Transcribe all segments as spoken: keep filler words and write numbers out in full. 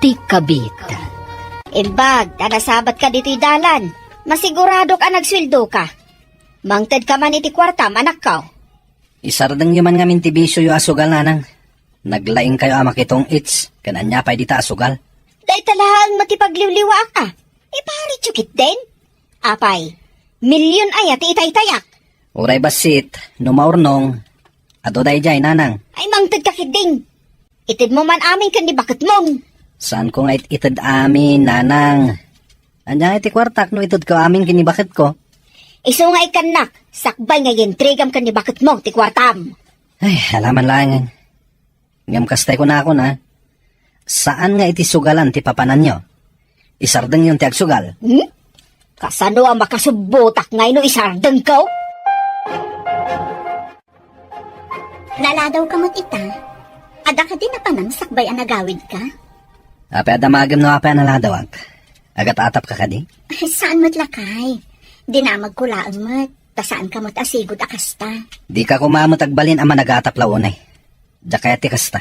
Ti kabit. Imbag ta nasabatka ditoy dalan, masiguradok a nagsueldoka. Mangtedka man iti kuartam, anakko. Isardengyo man ngamin ti bisioyo a sugal, nanang. Naglaingkayo a makitong-its, ken ania pay dita a sugal? Dayta laeng met ti pagliwliwaak a. Iparityo ketdin? Apay, milyon aya ti itaytayak? Uray bassit, no maurnong, adu daydiay, nanang. Ay, mangtedka ketdin. Itedmo man amin ken ni baketmo. Saanko nga it-ited amin, nanang. Ania nga iti kuartak no itedko amin ken ni baketko? Isu nga ikkannak, sakbay nga iyentrigam ken ni baketmo ti kuartam. Ay, alaman laengen. Ngem kasta kunakon a, saan nga iti sugalan ti papananyo. Isardengyon ti agsugal. Hmm? Kasano a makasubbotak nga ino isardengko? Naladawka met ita. Adda kadi napanam sakbay a nagawidka? Apay a damagem no apay a naladawak? Agat-atapka kadi? Ay, saan met lakay? Dinamagko laeng met, ta saanka met a sigud a kasta. Dika koma met agbalin a managatap la unay. Diak kayat ti kasta.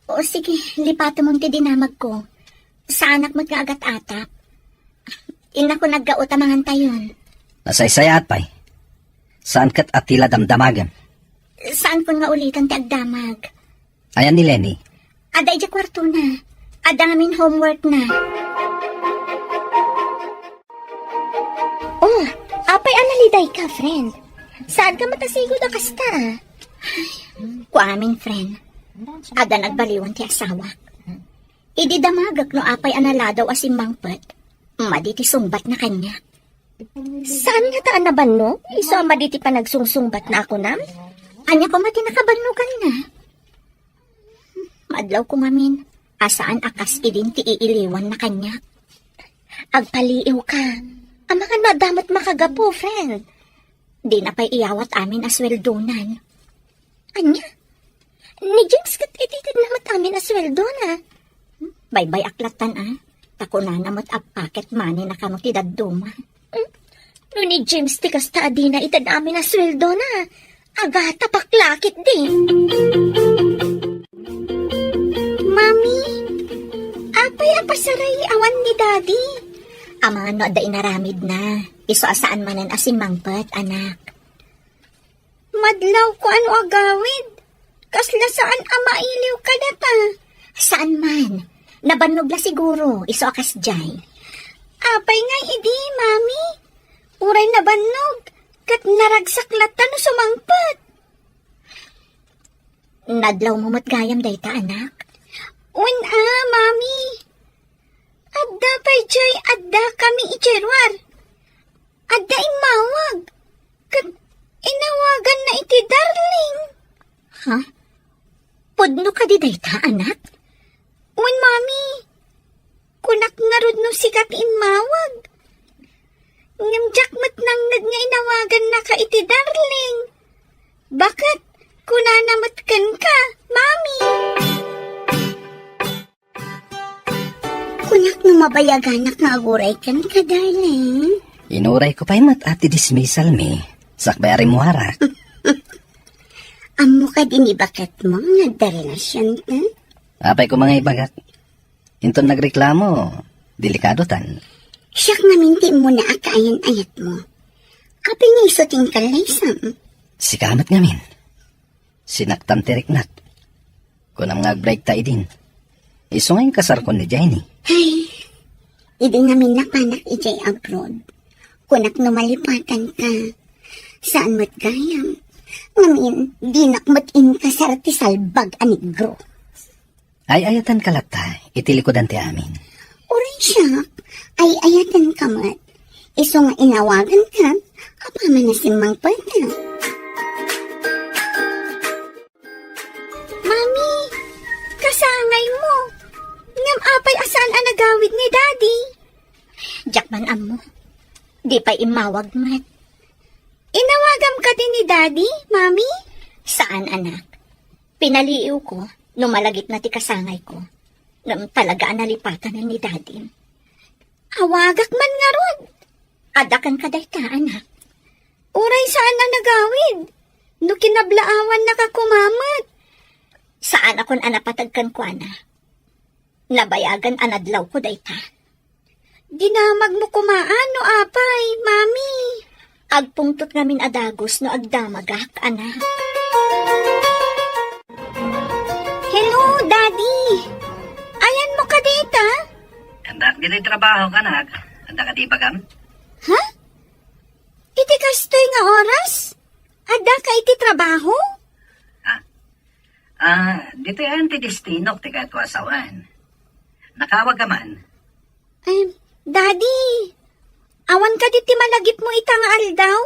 O sige, lipatemon ti dinamagko. Saanak met nga agat-atap. Innakon aggaot a mangantayon. Nasaysayaat pay. Saan ket a ti la damdamagem. Saankon nga ulitan ti agdamag. Ayan ni Lenny? Adda idiay kuartona. Adda ngamin homeworkna. Oh, apay a nalidayka, friend? Saanka met a sigud a kasta? Kuamin, friend. Adda nagbaliwan ti asawak. Idi damagek no apay a naladaw a simmangpet, madi ti sungbatna kaniak. Saan ngata a nabannog? Isu a madi ti panagsungsungbatna a kunam? Ania koma ti nakabannoganna? Madlawko ngamin a saan a kas idin ti iiliwanna kaniak. Agpaliiwka. Amangan no adda met makagapu, friend. Dina pay iyawat amin a sueldonan. Ania? Ni James ket ititedna met amin a sueldona. Baybay-ak lattan a, ta kunana met a pocket money na kano ti dadduma. Hmm? No ni James ti kasta a dina ited amin a sueldona, agatapak la ketdi. Mami, apay a pasaray awan ni Daddy? Amangan no adda inaramidna, isu a saan manen a simmangpet, anak. Madlawko a no agawid. Kasla saan a mailiw kadata. Saan man. Nabannog la siguro, isu a kasdiay. Apay ngay idi, Mami? Uray nabannog, ket naragsak latta no sumangpet. Nadlawmo met gayam dayta, anak? Wen a, Mami. Adda pay diay addakami idiay ruar. Adda immawag. Ket inawaganna iti darling. Ha? Pudno kadi dayta, anak? Wen, Mami. Kunak ngarud no sika ti immawag. Ngem diak met nangngeg nga inawagannaka iti darling. Baket, kunana met kenka, Mami. Kunak no mabayaganak nga aguray kenka, darling. Inurayko pay met a ti dismissal mi, sakbay a rimmuarak. Ammo kadi ni baketmo nga adda relasionta? Apay koma nga ibagak. Inton nagreklamo, delikadotan. Siak ngamin ti immuna a kaayan-ayatmo. Apay nga isu ti inkallaysam? Sika met ngamin. Sinaktam ti riknak. Kunam nga agbreak ta idin. Isu nga inkasarkon ni Jenny. Ay, idi ngamin napanak idiay abroad. Kunak no malipatanka. Saan met gayam. Ngamin, dinak met inkasar ti salbag a negro. Ay-ayatanka latta iti likudan ti amin. Uray siak, ay-ayatanka met. Isu nga inawaganka, apaman a simmangpet. Mami, kasangaymo. Ngem apay a saan a nagawid ni Daddy? Diak man ammo. Di pay immawag met. Inawagam kadi ni Daddy, Mami? Saan, anak. Pinaliiwko no malagipna ti kasangayko. Ngem talaga a nalipatan ni Daddy. Awagak man ngarud. Adda kenka dayta, anak. Uray saan a nagawid. No kinablaawannaka koma met. Saanakon a napateg kenkuana. Nabayagan a nadlawko dayta. Dinamagmo koma, no apay, Mami? Agpungtot ngamin a dagus no agdamagak, anak. Hello, Daddy. Ayanmo kadi ita? Adda kadi trabaho, anak. Adda kadi ibagam? Ha? Iti kastoy nga oras? Adda ka iti trabaho? Ah, ah, ditoy ayan ti destinok ti kayatko a sawen. Nakawag ka man? Em, Daddy, awan kadi ti malagipmo ita nga aldaw?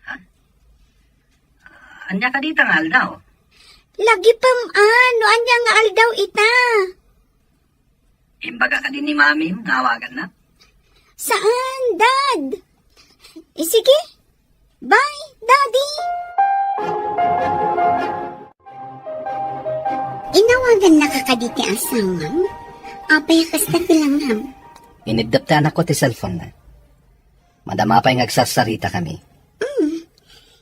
Ha? Ania kadi ita nga aldaw? Lagipem a, no ania nga aldaw ita. Imbaga kadi ni Mami nga awaganna? Saan, Dad. Eh, sige. Bye, Daddy. Inawagannaka kadi ti asawam? Apay a kasta ti langam? Iniddep ti anakko ti cellphone-na. Madama pay nga agsarsarita kami. Mm.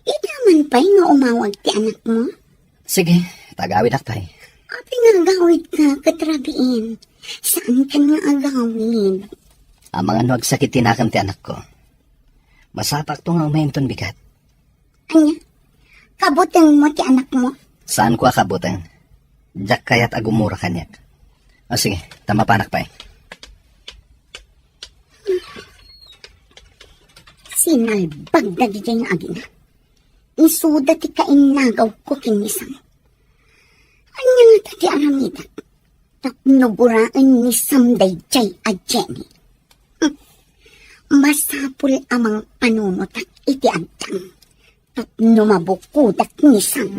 Ita man pay nga umawag ti anakmo? Sige, tagawidak pay. Apay nga agawidka ket rabiin? Saankan nga agawid. Amangan no agsakit ti nakem ti anakko. Masapakto nga umayenton bigat. Ania? Kabutengmo ti anakmo? Saanko a kabuteng. Diak kayat a gumura kaniak. O sige, ta mapanak pay. Sinalbag dagiti nga agina. Isuda ti kainnagawko ken ni Sam. Ania ngata ti aramidak tapno guraen ni Sam daydiay a Jenny? Hmm. Masapul a mangpanunotak iti addang tapno mabukodak ni Sam.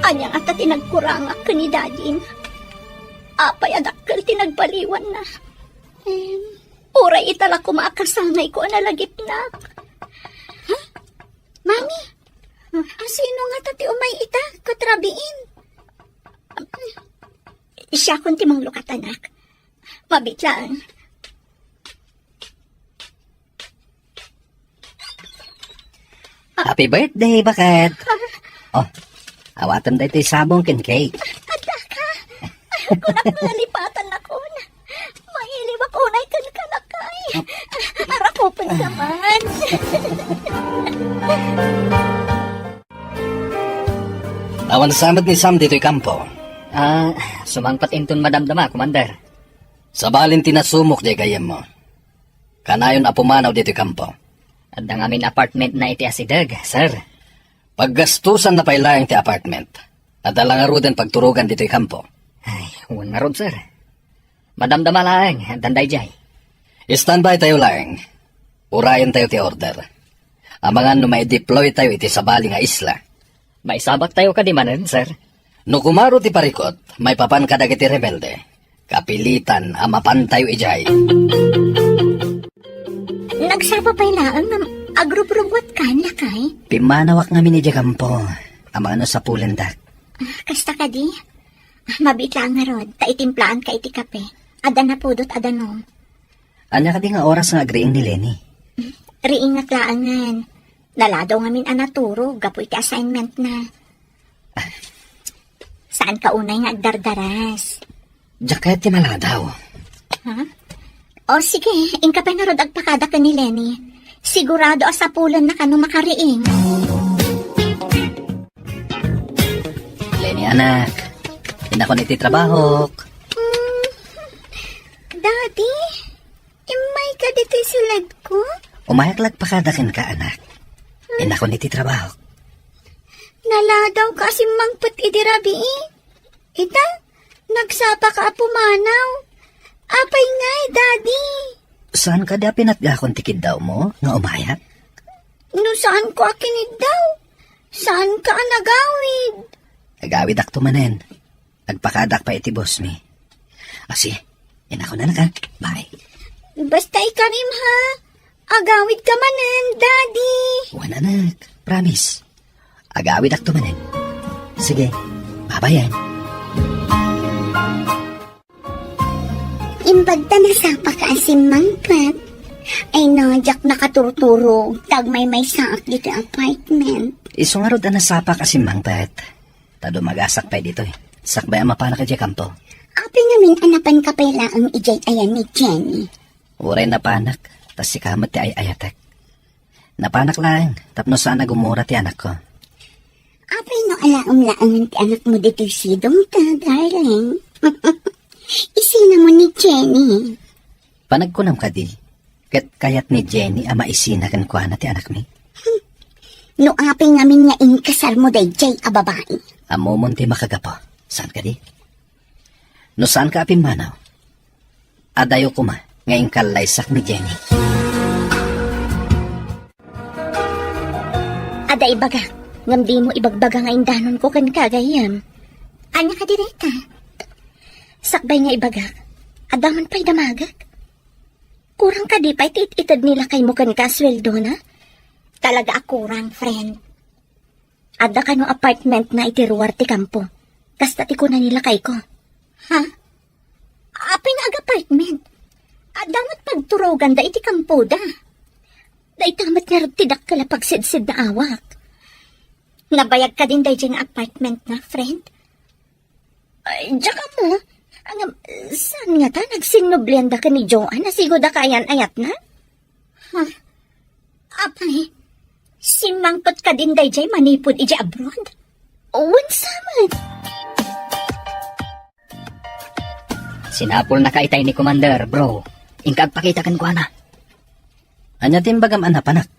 Ania ngata ti nagkurangak ken ni Daddy? Apay a dakkel ti nagbaliwanna? Em, uray ita la koma a kasangayko a nalagipnak. Ha? Mami, asino ngata ti umay ita ket rabiin? Siakon ti manglukat, anak. Mabiit laeng. Happy birthday, baket! Oh, awatem daytoy sabong ken cake. Adda ka? Kunak nalipatan nakon. Mailiwak unay ken kalakay. Arakupen ka man. Awan sa met ni Sam ditoy kampo. Ah, sumangpet inton madamdama, Commander. Sabalin ti nasumok diay gayyemmo. Kanayon a pumanaw ditoy kampo. Adda ngamin apartment na iti asideg, sir. Paggastusan na pay laeng ti apartment. Adda la ngaruden pagturogan ditoy kampo. Ay, wen ngarud, sir. Madamdama laeng, addan daydiay. Standby tayo laeng. Urayen tayo ti order. Amangan no mai-deploy tayo iti sabali nga isla. Maisabak tayo kadi manen, sir? No kumaro ti parikut, maipapan kadagiti rebelde. Kapilitan a mapan tayo idiay. Nagsapa pay laeng nga agrubrubuat kan, lakay? Pimmanawak ngamin idiay kampo. Amangan no sapulendak. Ah, kasta kadi? Ah, mabiit laeng ngarud, ta itimplaan ka iti kape. Adda napudot a danum. Ania kadi nga oras nga agriing ni Lenny? Riingak laengen. Naladaw ngamin a naturog gapu iti assignment na. Saan ka unay nga agdardaras? Diak kayat ti maladaw. Ha? O sige, inka pay ngarud agpakada ken ni Lenny. Sigurado a sapulen na kano makariing. Lenny, anak. Inakon iti trabahok. Mm, Daddy, immay ka ditoy siledko? Umayak lagpakada kenka, anak. Inakon iti trabahok. Naladaw ka a simmangpet idi rabii. Ita, nagsapa ka a pumanaw. Apay ngay, Daddy? Saan kadi a pinatgakon ti kiddawmo nga umayak? No saan ko a kiniddaw, saan ka a nagawid? Agawidakto manen. Agpakadak pay iti boss mi. Asi, inakon, anak, ha? Bye. Basta ikarim, ha? Agawid ka manen, Daddy. Wen, anak. Promise. Agawidakto manen. Sige, babayen. Imbag ta nasapa ka a simmangpet. Ay no, diak nakaturturog, ta agmaymaysaak ditoy apartment. Isu ngarud a nasapak a simmangpet. Ta dumagasak pay ditoy. Sakbay a mapanak idiay kampo. Apay ngamin a napanka pay laeng idiay ayan ni Jenny? Uray napanak, ta sika met ti ay-ayatek. Napanak laeng, tapno saan a gumura ti anakko. Apay no alaem laengen ti anakmo ditoy sidongta, darling? Isinamon ni Jenny. Panagkunam kadi, ket kayat ni Jenny a maisina kenkuana ti anakmi? No apay ngamin nga inkasarmo daydiay a babai? Ammomon ti makagapu. Saan kadi? No saanka a pimmanaw, adayo koma nga inkallaysak ni Jenny. Adda ibagak, ngem dimo ibagbaga nga indanonko kenka, gayyem. Ania kadi dayta? Sakbay nga ibagak, adda man pay damagek. Kurang kadi pay ti it-ited ni lakaymo kenka a sueldona? Talaga a kurang, friend. Adda kano apartmentna iti ruar ti kampo. Kasta ti kuna ni lakayko. Ha? Apay nga ag-apartment? Adda met pagturoganda iti kampoda. Dayta met ngarud ti dakkel a pagsidsed na awak. Nabayag kadin daydiay nga apartmentna, friend? Ay, diak ammo. Ngem, saan ngata, nagsinnublianda ken ni Joan a sigud a kaayan-ayatna? Ha? Apay, simmangpet kadin daydiay manipud idiay abroad? Wen sa met. Sinapulnaka itay ni Commander, bro. Inka agpakita kenkuana. Ania ti imbagam a napanak?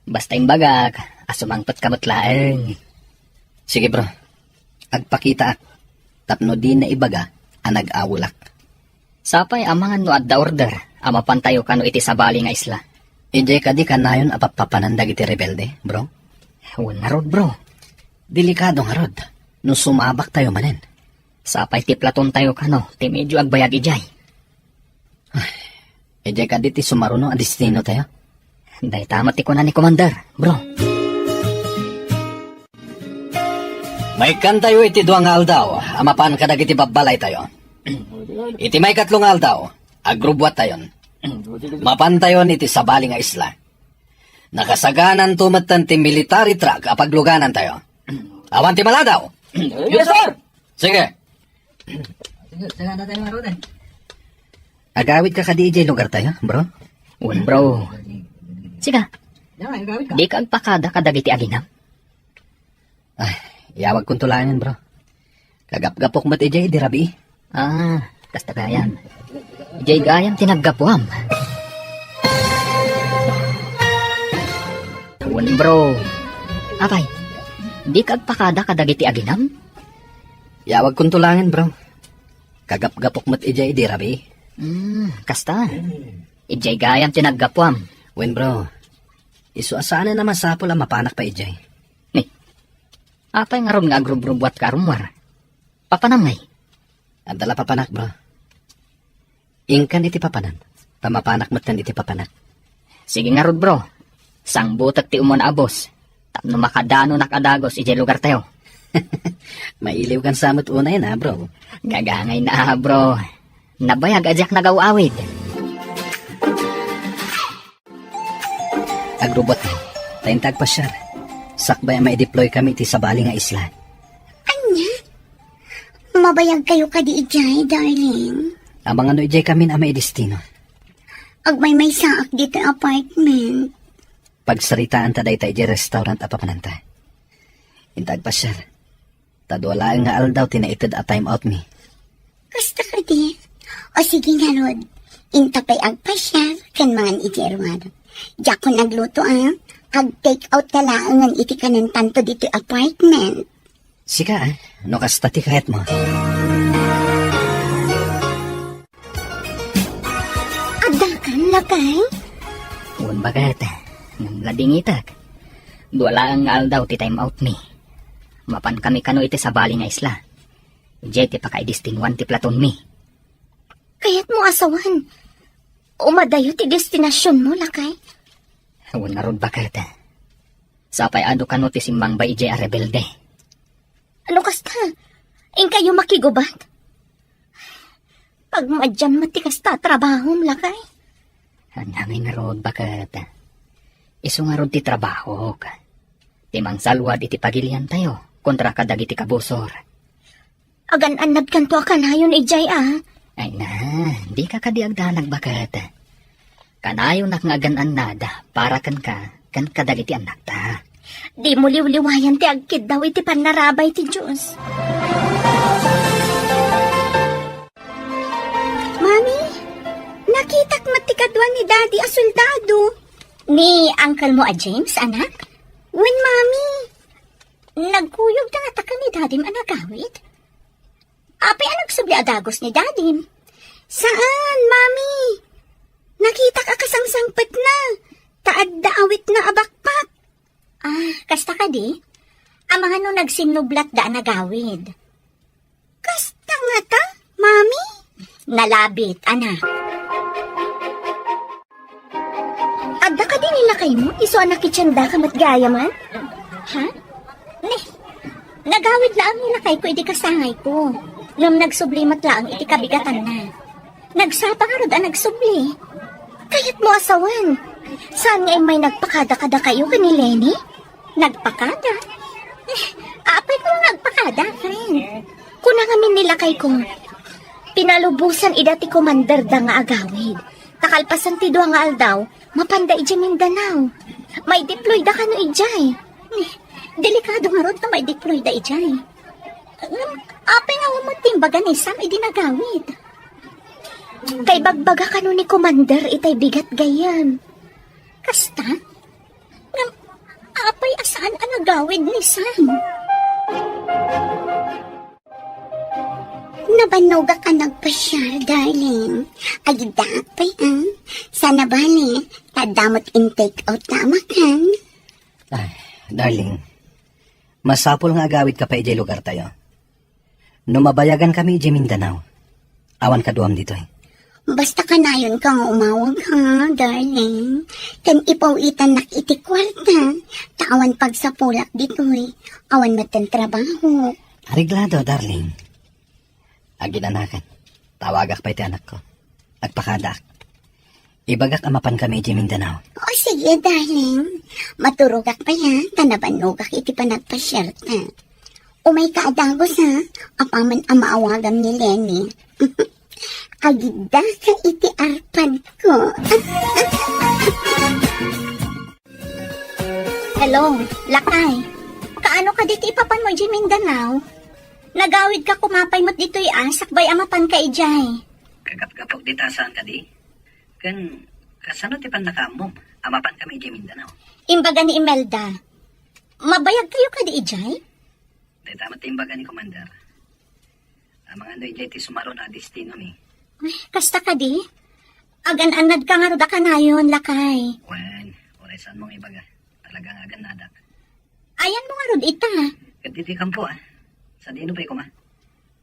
Basta imbagak a sumangpetka met laeng. Sige, bro. Agpakitaak tapno dina ibaga a nag-awelak. Sapay amangan no adda order a mapantayo kano iti sabali nga isla. Idiay kadi kanayon a pappapanan dagiti rebelde, bro? Wen ngarud, bro. Delikado ngarud no sumabaktayo manen. Sapay ti platontayo kano ti medyo agbayag idiay. Ay, idiay kadi ti sumaruno a destinotayo? Dayta met ti kuna ni Commander, bro. Maikkantayo iti dua nga aldaw a mapan kadagiti babbalaytayo. Iti maikatlo nga aldaw, agrubbuattayon. Mapantayon iti sabali nga isla. Nakasagananto metten ti military truck a pagluganantayo. Awan ti maladaw? Yes, sir! Sige. Agawidka kadi idiay lugartayo, bro? Wen, bro. Sika, dika agpakada kadagiti aginam? Ay, iyawagkonto laengen, bro. Kagapgapok met idiay idi rabii. Ah, kasta gayam. Idiay gayam ti naggapuam. Wen, bro. Apay, dika agpakada kadagiti aginam? Iyawagkonto laengen, bro. Kagapgapok met idiay idi rabii. Hmm, kasta. Idiay gayam ti naggapuam. Wen, bro. Isu a saanen a masapul a mapanak pay idiay. Ni, apay ngarud nga agrubrubuatka a rummuar? Papanam ngay? Adda la papanak, bro. Inkan iti papanan, ta mapanak metten iti papanak. Sige ngarud, bro. Sangbutek ti umuna a bus tapno makadanonak a dagus idiay lugartayo. Mailiwkan sa met unay na, bro. Gagangay na, bro. Nabayag a diak nagaw-awid. Agrubbuattayo, ta inta agpasiar. Sakbay a maideploy kami iti sabali nga isla. Ania? Mabayagkayo kadi idiay, darling? Amangan no idiay kamin a maidestino. Agmaymaysaak ditoy apartment. Pagsaritaanta dayta idiay restaurant a papananta. Inta agpasiar. Ta dua laeng nga aldaw ti naited a time out mi. Kasta kadi? O sige ngarud, inta pay agpasiar ken mangan iti iruar. Diakon agluto a, ag-take out ta laengen iti kanentanto ditoy apartment. Sika, ah, no kasta ti kayatmo. Addakan, lakay? Wen, baket. Ngem ladingitek. Dua laeng nga aldaw ti time out mi. Mapan kami kano iti sabali nga isla. Idiay ti pakaidestinuan ti platonmi. Kayatmo a sawen, umadayo ti destinasionmo, lakay? Wen ngarud, baket. Sapay adu kano ti simmangbay idiay a rebelde. Ano kasta? Inkayo makigubat? Pagmadiam met ti kasta a trabahom, lakay? Ania ngay ngarud, baket. Isu ngarud ti trabahok. Ti mangsalwad iti pagiliantayo kontra kadagiti kabusor. Agan-annadkanto a kanayon idiay a. Ay na, dika kadi agdanag baket. Kanayonak nga agan-annad para kenka ken kadagiti annakta. Dimo liwliwayan ti agkiddaw iti pannarabay ti Dios. Mami, nakitak met ti kadua ni Daddy a soldado. Ni uncle mo a James, anak? Wen, Mami. Nagkuyog dagita ken ni Dadim a nagawid? Apay a nagsubli a dagus ni Dadim? Saan, Mami. Nakitak a kasangsangpetna. Ta adda awitna a backpack. Ah, kasta kadi? Amangan no nagsinnublatda a nagawid. Kasta ngata, Mami? Nalabit, anak. Adda kadi ni lakaymo, isu a nakitiendaka met gayam? Ha? Ne, nagawid laeng ni lakayko idi kasangayko. Ngem nagsubli met laeng iti kabigatanna. Nagsapa ngarud a nagsubli. Kayatmo a sawen. Saan nga immay nagpakada kadakayo ken ni Lenny? Nagpakada? Eh, apay ko nga agpakada, friend? Kuna ngamin ni lakayko, pinalubosan ida ti komanderda nga agawid. Ta kalpasan ti dua nga aldaw, mapanda idiay Mindanao. Maideployda kano idiay. Eh, delikado ngarud no maideployda idiay. Ngem, apay nga umot ti imbaga ni Sam idi nagawid? Kaibagbaga kano ni Commander itay bigat gayam. Kasta? Ngem, apay a saan a nagawid ni Sam? Nabannogak a nagpasiar, darling. Agiddaak pay, ah. Saan a bale, ta adda met in-take out ta a makan. Ay, darling, masapul nga agawidka pay idiay lugartayo. No mabayagankami idiay Mindanao, awan kaduam ditoy. Basta kanayonka nga umawag, ha, darling. Ken ipaw-itannak iti kuarta, ta awan pagsapulak ditoy. Awan metten trabaho. Areglado, darling. Aginanakan, tawagak pay ti anakko. Agpakadaak. Ibagak a mapankami idiay Mindanao. O, sige, darling. Maturogak pay, ha, ta nabannogak iti panagpasiarta. Umayka a dagus, ha, apaman a maawagam ni Lenny. Agiddaka iti arpadko. Hello, lakay. Kaano kadi ti ipapanmo idiay Mindanao? Nagawidka koma pay met ditoy a, sakbay a mapanka idiay. Kagapgapok dita saan kadi? Ken kasano ti pannakaammom a mapankami idiay Mindanao? Imbaga ni Imelda. Mabayagkayo kadi idiay? Dayta met ti imbaga ni Commander. Amangan no idiay ti sumaruno a destinomi. Ay, kasta kadi? Agan-annadka ngarud a kanayon, lakay. Wen, uray saanmo nga ibaga. Talaga nga agannadak. Ayanmo ngarud ita? Ket iti kampo, ah. Sadino pay koma?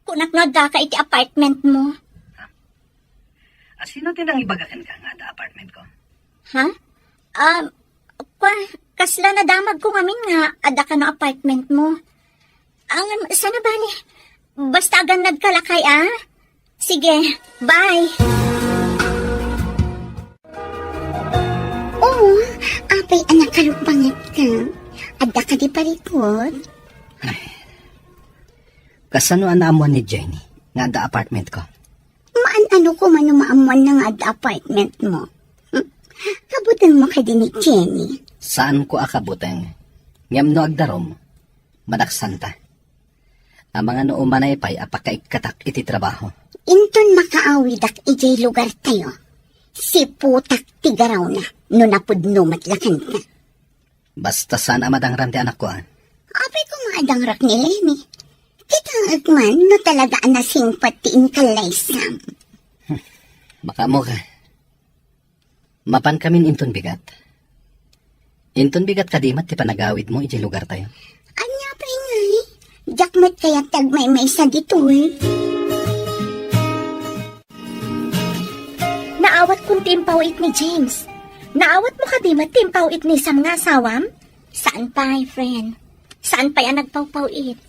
Kunak no addaka iti apartment mo. Ha? A, sino ti nangibaga kenka nga adda apartment ko? Ha? Um, kwa, kasla nadamagko ngamin nga adda kano apartment mo. Ang, sana bale, basta agannadka lakay, ah. Sige, bye. Oo, apay a nakarukbanget ka. Adda kadi parikut? Ay. Kasano a naammuan ni Jenny nga adda apartment ko? Maan-ano ko mano maammuanna nga adda apartment mo? Hmm? Kabutengmo kadi ni Jenny? Saanko a kabuteng. Ngem no agdarum, madaksanta. Amangan no umanay pay a pakaikkatak iti trabaho. Inton makaawidak idiay lugartayo, siputak ti garawna no napudno met la kenka. Basta saan a madangran ti anakko, ah. Apay ko nga adangrak ni Lenny. Kitaek man no talaga a nasingpet ti inkalaysam. Makaammo ka. Mapankamin inton bigat. Inton bigat kadi met ti panagawidmo idiay lugartayo. Ania pay ngay? Diak met kayat ti agmaymaysa ditoy. Naawatkon ti impaw-it ni James. Naawatmo kadi met ti impaw-it ni Sam nga asawam? Saan pay, friend. Saan pay a nagpawpaw-it.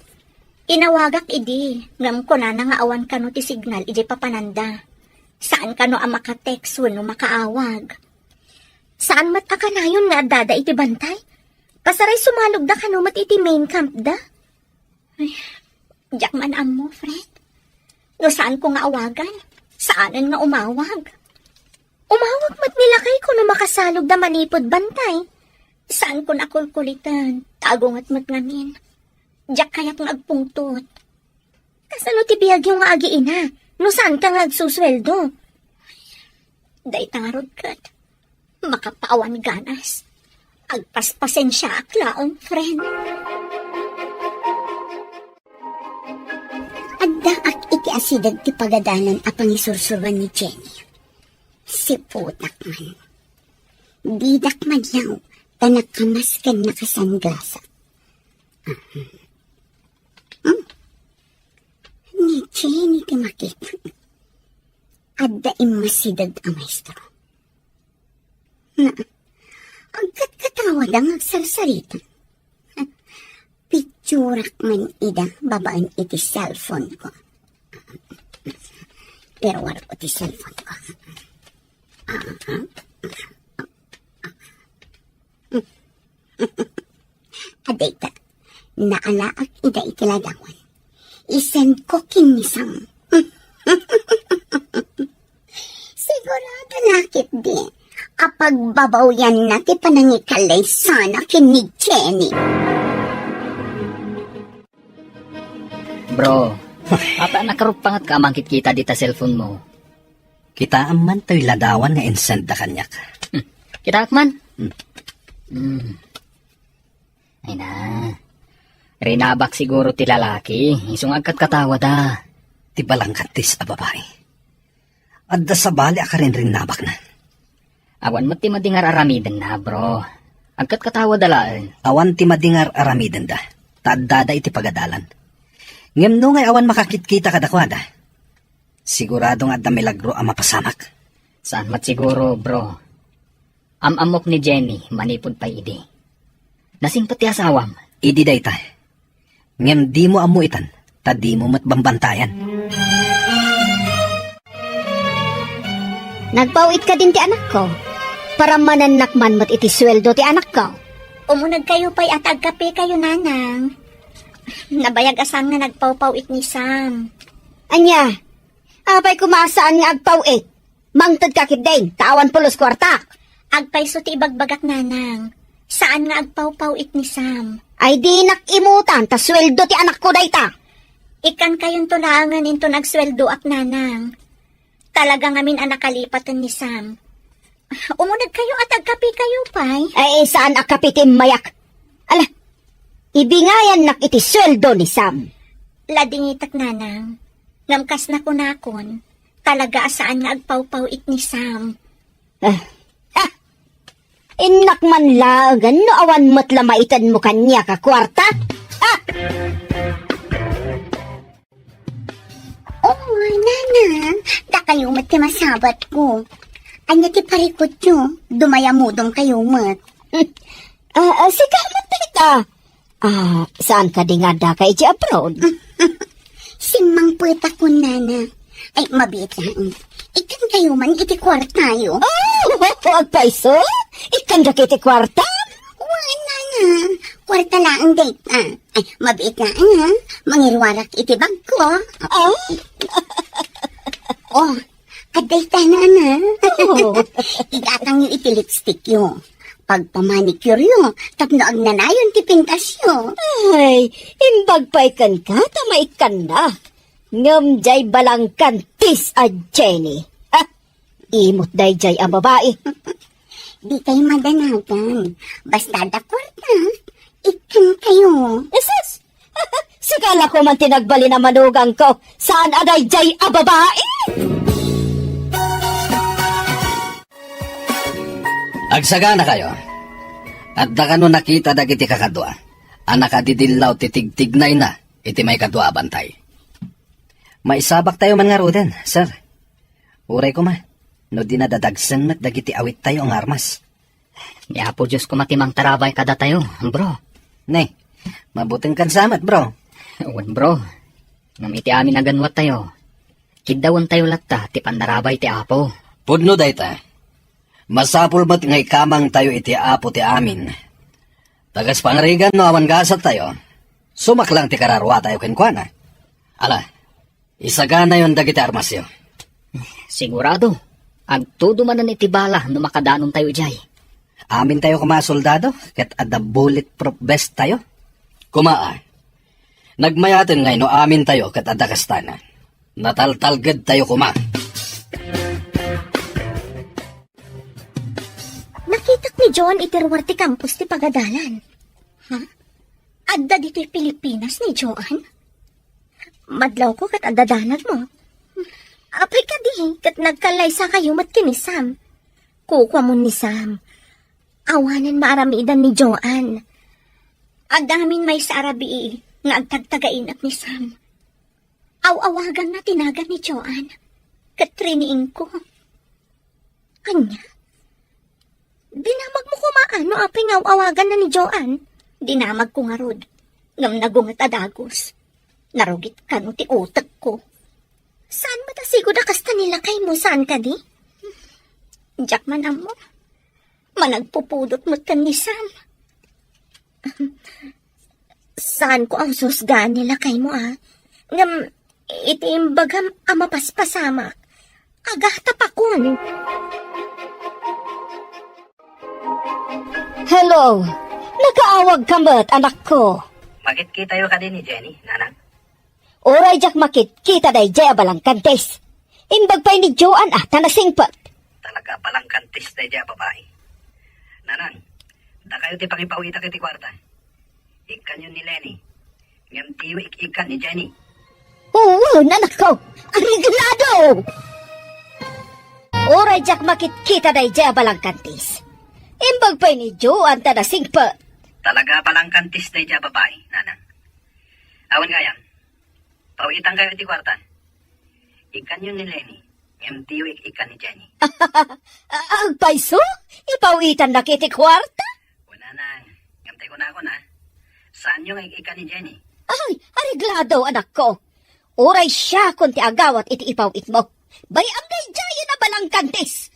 Inawagak idi, ngem kunana nga awan kano ti signal idiay papananda. Saan kano a maka-text wenno makaawag. Saan met a kanayon nga addada iti bantay? Pasaray sumalogda kano met iti main camp da? Ay, Diak man ammo, friend. No saanko nga awagan, saanen nga umawag. Umawag met ni lakayko no makasalogda manipud bantay. Saanko a kulkulitan, ta agunget met ngamin. Diak kayat nga agpungtot. Kasano ti biagyo nga agiina, no saanka nga agsusueldo? Dayta ngarud ket, makapaawan ganas. Agpaspasensiaak laeng, friend. Addaak iti asideg ti pagadalan a pangisursuroan ni Jenny. Siputak man. Didak madlaw ta nakamas ken nakasanggasak. Hmm? Ni Jenny ti makita. Adda immasideg a maestro. Na, agkatkatawada nga agsarsarita. Picturak man ida babaen iti cellphone ko. Pero wala ko ti cellphone ko. Adayta, naalaak ida iti ladawan. Isend ko ken ni Sam. Sigurado la ketdi a pagbabawianna ti panangikallay sana ken ni Jenny. Bro, apay a nakaruppangatka a mangkitkita dita cellphone mo? Kitaem man toy ladawan nga insend da kaniak. Hmm. Kitaek man. Hmm. Hmm. Ay na. Rinabak siguro ti lalaki, isu nga agkatkatawada. Ti balangkantis a babai. Adda sabali a karinrinnabakna. Awan met ti madi nga ar-aramidenna, bro. Agkatkatawada laeng. Awan ti madi nga ar-aramidenda, ta addada iti pagadalan. Ngem no ngay awan makakitkita kadakuada, sigurado nga adda milagro a mapasamak. Saan met siguro, bro. Am-ammok ni Jenny manipud pay idi. Nasingpet ti asawam. Idi dayta. Ngem dimo ammo itan, ta dimo met bambantayan. Nagpaw-it kadin ti anakko. Parammanennak man met iti sueldo ti anakko. Umunegkayo pay a ta agkapekayo, nanang. Nabayag a saan nga nagpawpaw-it ni Sam. Ania? Apay koma a saan nga agpaw-it? Mangtedka ketdin, ta awan pulos kuartak. Agpayso ti ibagbagak, nanang. Saan nga agpawpaw-it ni Sam. Ay, dinak imutan, ta sueldo ti anakko dayta. Ikkantayonto laengen inton agsueldoak, nanang. Talaga ngamin a nakalipaten ni Sam. Umunegkayo a ta agkapekayo pay. Ay, saan a kape ti immayak? Ala, ibingayannak iti sueldo ni Sam. Ladingitek, nanang. Ngem kas nakunakon, talaga a saan nga agpawpaw-it ni Sam. Ah, ah! Innak man laengen no awan met la maitenmo kaniak a kuarta. Ah! Oh, nanang, dakayo met ti masabatko. Ania ti parikutyo? Dumayamudongkayo met. Ah, ah, sika met dayta. Ah, saan kadi nga addaka iti abroad? Simmangpetakon, nana. Ay, mabiit laeng. Ikkantakayo man iti kuartayo. Oh, agpayso? Ikkandak iti kuarta? Wen, nana. Kuarta laeng dayta. Ay, mabiit laeng, ha? Mangiruarak iti bagko. Oh? Oh, adda ita, nana. Oh. Igatangyo iti lipstickyo. Pagpamanicuryo, tapno agnanayon ti pintasyo. Ay, imbag pay kenka ta maikkanna. Ngem diay balangkantis a Jenny. Ha? Imot daydiay a babai. Dikay madanagan. Basta adda kuarta, ikkankayo. Isus! Sika la koma ti nagbalin a manugangko. Saan a daydiay a babai? Agsaganakayo. Adda kano nakita dagiti kakadua a nakadidillaw ti tigtignayna iti maikadua a bantay? Maisabaktayo man ngaruden, sir. Uray koma, no di nadadagsen met dagiti awittayo nga armas. Ni Apo Dios koma ti mangtarabay kadatayo, bro. Ne, mabutengkan sa met, bro. Wen, bro. Ngem iti amin a ganwatayo, kiddawentayo latta ti pannarabay ti Apo. Pudno dayta. Masapul met nga ikamangtayo iti Apo ti amin. Ta kas pangarigan no awan gasattayo, sumaklang ti kararuatayo kenkuana. Ala, isaganayon dagiti armasyo. Sigurado, agtudo manen iti bala no makadanontayo idiay. Amintayo koma a soldado, ket adda bulletproof vest tayo. Kuma, a. Nagmayaten ngay no amintayo ket adda kastana. Nataltalgedtayo koma. Nakitak ni Joan iti ruar ti campus ti pagadalan. Ha? Adda ditoy Pilipinas ni Joan? Madlawko ket adda danagmo. Apay kadi, ket nagkallaysakayo met ken ni Sam. Kukuamon ni Sam. Awanen maaramidan ni Joan. Adda amin maysa a rabii nga agtagtagainep ni Sam. Aw-awaganna ti nagan ni Joan. Ket riniingko. Ania? Dinamagmo koma no apay nga aw-awaganna ni Joan? Dinamagko ngarud. Ngem nagunget a dagus. Narugit kano ti utekko. Saan met a sigud a kasta ni lakaymo, saan kadi? Diak man ammo. Managpupudot met ken ni Sam. Saanko a husgan ni lakaymo, a. Ngem, iti imbagam a mapaspasamak, agatapakon. Hello! Nakaawagka met, anakko. Makitkitayo kadi ni Jenny, nanang? Uray diak makitkita daydiay a balangkantis. Imbag pay ni Joan a ta nasingpet. Talaga a balangkantis daydiay a babai. Nanang, dakayo ti pangipawitak iti kuarta. Ikkanyo ni Lenny. Ngem diyo ik-ikkan ni Jenny. Oo, anakko. Areglado! Uray diak makitkita daydiay a balangkantis. Imbag pay ni Joan ta nasingpet. Talaga a balangkantis daydiay a babai, nanang. Awan gayam. Pawitankayo iti kuarta. Ikkanyo ni Lenny, ngem diyo ik-ikkan ni Jenny. Agpayso? Ipawitannak iti kuarta? O, nanang, ngem tay kunakon, a. Saanyo nga ik-ikkan ni Jenny? Ay, areglado, anakko. Uray siakon ti agawat iti ipawitmo. Bay-am daydiay a balangkantis.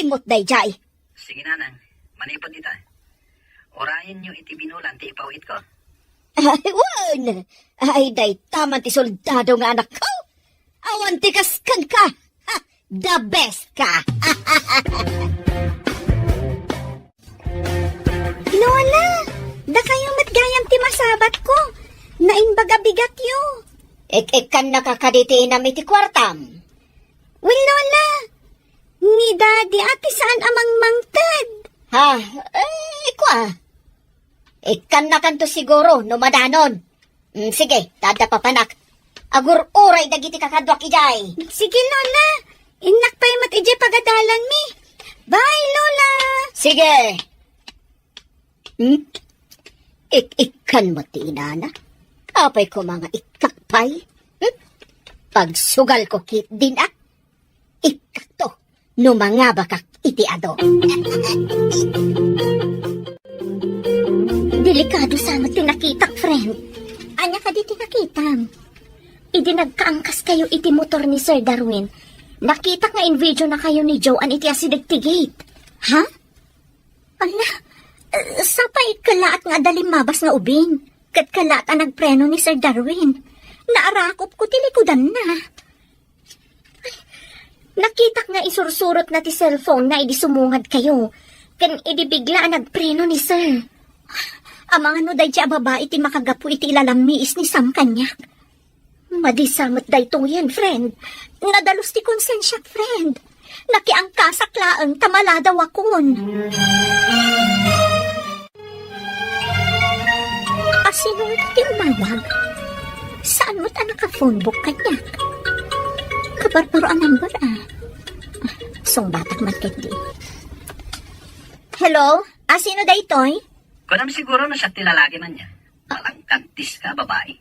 Imot daydiay. Sige, nanang. Manipud ita, urayenyo iti binulan ti ipawitko. Ay, wen! Ay, dayta man ti soldado nga anakko! Awan ti kas kenka! Ha! The best ka! Lola, dakayo met gayam ti masabatko. Naimbag a bigatyo. Ik-ikkannaka kadi ti inam iti kuartam? Wen, Lola. Ni Daddy, ati saan a mangmangted. Ha? Eh, kua. Ikkannakanto siguro no madanon. Mm, sige, ta adda papanak. Agur-uray dagiti kakaduak idiay. Sige, Lola. Innak pay met idiay pagadalanmi. Bye, Lola. Sige. Hmm? Ik-ikkan met ti inana. Apay koma nga ikkak pay? Hmm? Pagsugalko ketdin, a. Ikkakto, no mangabakak iti adu. Delikado sa met ti nakitak, friend. Ania kadi ti nakitam? Idi nagkaangkaskayo iti motor ni Sir Darwin, nakitak nga invideonakayo ni Joan iti asideg ti gate. Ha? Ala, eh, sapay kellaat nga adda limmabas nga ubing, ket kellaat a nagpreno ni Sir Darwin. Naarakopko ti likudanna. Ay, nakitak nga isursurotna ti cellphone na idi sumungadkayo, ken idi bigla a nagpreno ni Sir. Amangan no daydiay a babai ti makagapu iti ilalammiis ni Sam kaniak. Madi sa met daytoyen, friend. Nadalus ti konsensiak, friend. Nakiangkasak laeng ta maladawakon. Asino ti umawag? Saan met a naka-phone book kaniak? Kabarbaro a number, a. Sungbatak man ketdi. Hello? Asino daytoy? Kunam siguro no siak ti lalaki man ya. Balangkantis ka, babai.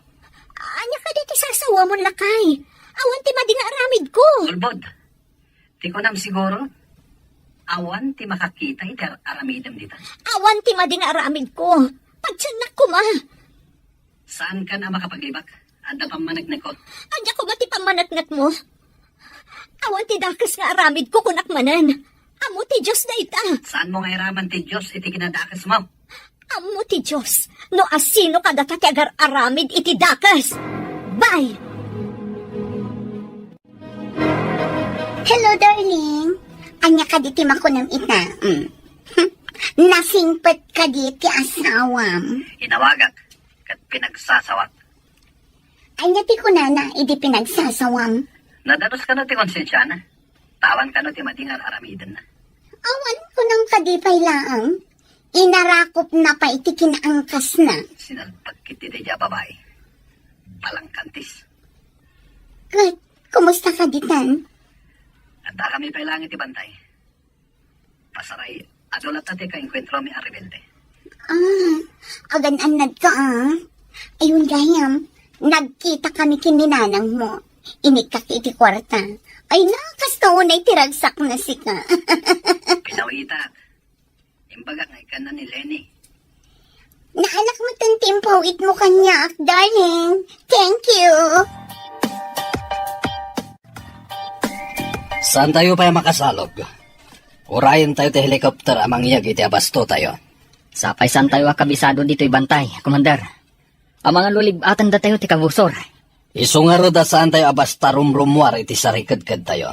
Ania kadi ti sasawamon, lakay? Awan ti madi nga aramidko. Sulbod. Ti kunam siguro, awan ti makakita iti ar-, aramidem dita. Awan ti madi nga aramidko. Pagtiennak koma. Saankan a makapaglibak? Adda pammaneknekko. Ania koma ti pammaneknekmo? Awan ti dakes nga aramidko, kunak manen. Ammo ti Dios dayta. Saanmo nga iraman ti Dios iti kinadakesmo? Ammo ti Dios no asino kadata ti agar-aramid iti dakes. Bye! Hello, darling. Ania kadi ti makunam ita? Mm. Nasingpet kadi ti asawam? Inawagak ket pinagsasawak. Ania ti kunana idi pinagsasawam? Nadanos kano ti konsensiana? Tawan kano ti madi nga ar-aramidenna? Awan kunam kadi pay laeng. Inarakopna pay ti kinaangkasna. Sinalpag ket ti daydiay a babai. Balangkantis. Ket, kumusta kadi tan? Adda kami pay laeng iti bantay. Pasaray, adu latta ti kaenkuentromi a rebelde. Ah, agan-annadka, ah. Ayun, gayam, nagkita kami ken ni nanangmo. Inikkak iti kuarta. Ay na, kasta unay ti ragsakna sika. Pinawitak. Imbagak nga ikkanna ni Lenny. Naalak met ti impawitmo kaniak, darling. Thank you. Saantayo pay a makasalog. Urayentayo ti helicopter a mangyeg iti abastotayo. Sapay saantayo a kabisado ditoy bantay, Commander. Amangan no lib-atan datayo ti kabusor. Isu ngarud a saantayo a basta rumrummuar iti sarikedkedtayo.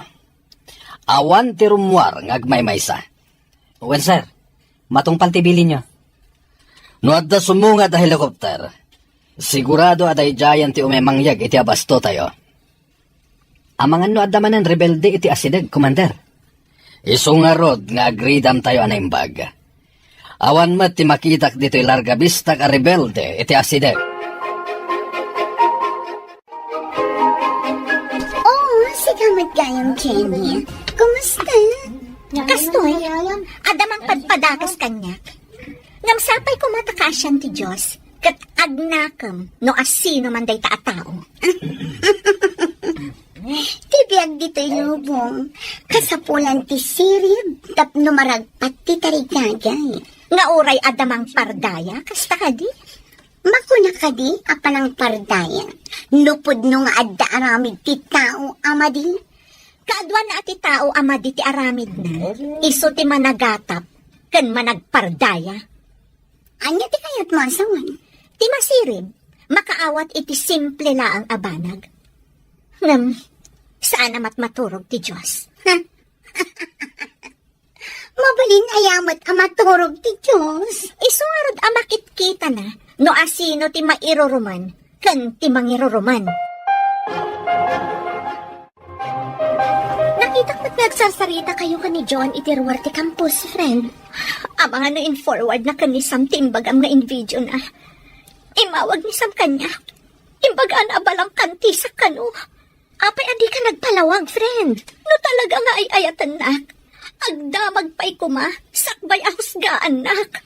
Awan ti rummuar nga agmaymaysa. Wen, sir, matungpal ti bilinyo. No adda sumungad a helicopter, sigurado a daydiayen ti umay mangyeg iti abastotayo. Amangan no adda manen rebelde iti asideg, Commander. Isu ngarud nga agridamtayo a naimbag. Awan met ti makitak ditoy Larga Vista a rebelde iti asideg. Oh, sika met gayam, Jenny. Kumusta? Kastoy, adda mangpadpadakas kaniak. Ngem sapay koma ta kaasian ti Dios, ket agnakem no asino man dayta a tao. Ti biag ditoy lubong, kasapulan ti sirib tapno maragpat ti tarigagay. Nga uray adda mangpardaya, kasta kadi? Makuna kadi a panangpardaya, no pudno nga adda aramid ti tao a madi? Kaaduanna a ti tao a madi ti aramidna, isu ti managatap ken managpardaya. Ania ti kayatmo a sawen? Ti masirib, makaawat iti simple laeng a banag. Ngem, saan a matmaturog ti Dios. Mabalin aya met a maturog ti Dios? Isu ngarud a makitkitana no asino ti mairuruman ken ti mangiruruman. Nakitak met nga agsarsarita kayo ken ni John iti ruar ti campus, friend. Amangan no in-forward na ken ni Sam ti imbagam nga in-video na. Imawag ni Sam kaniak. Imbagana a balangkantisak kano. Apay a dika nagpalawag, friend? No talaga nga ay-ayatennak, agdamag pay koma, sakbay a husgaannak.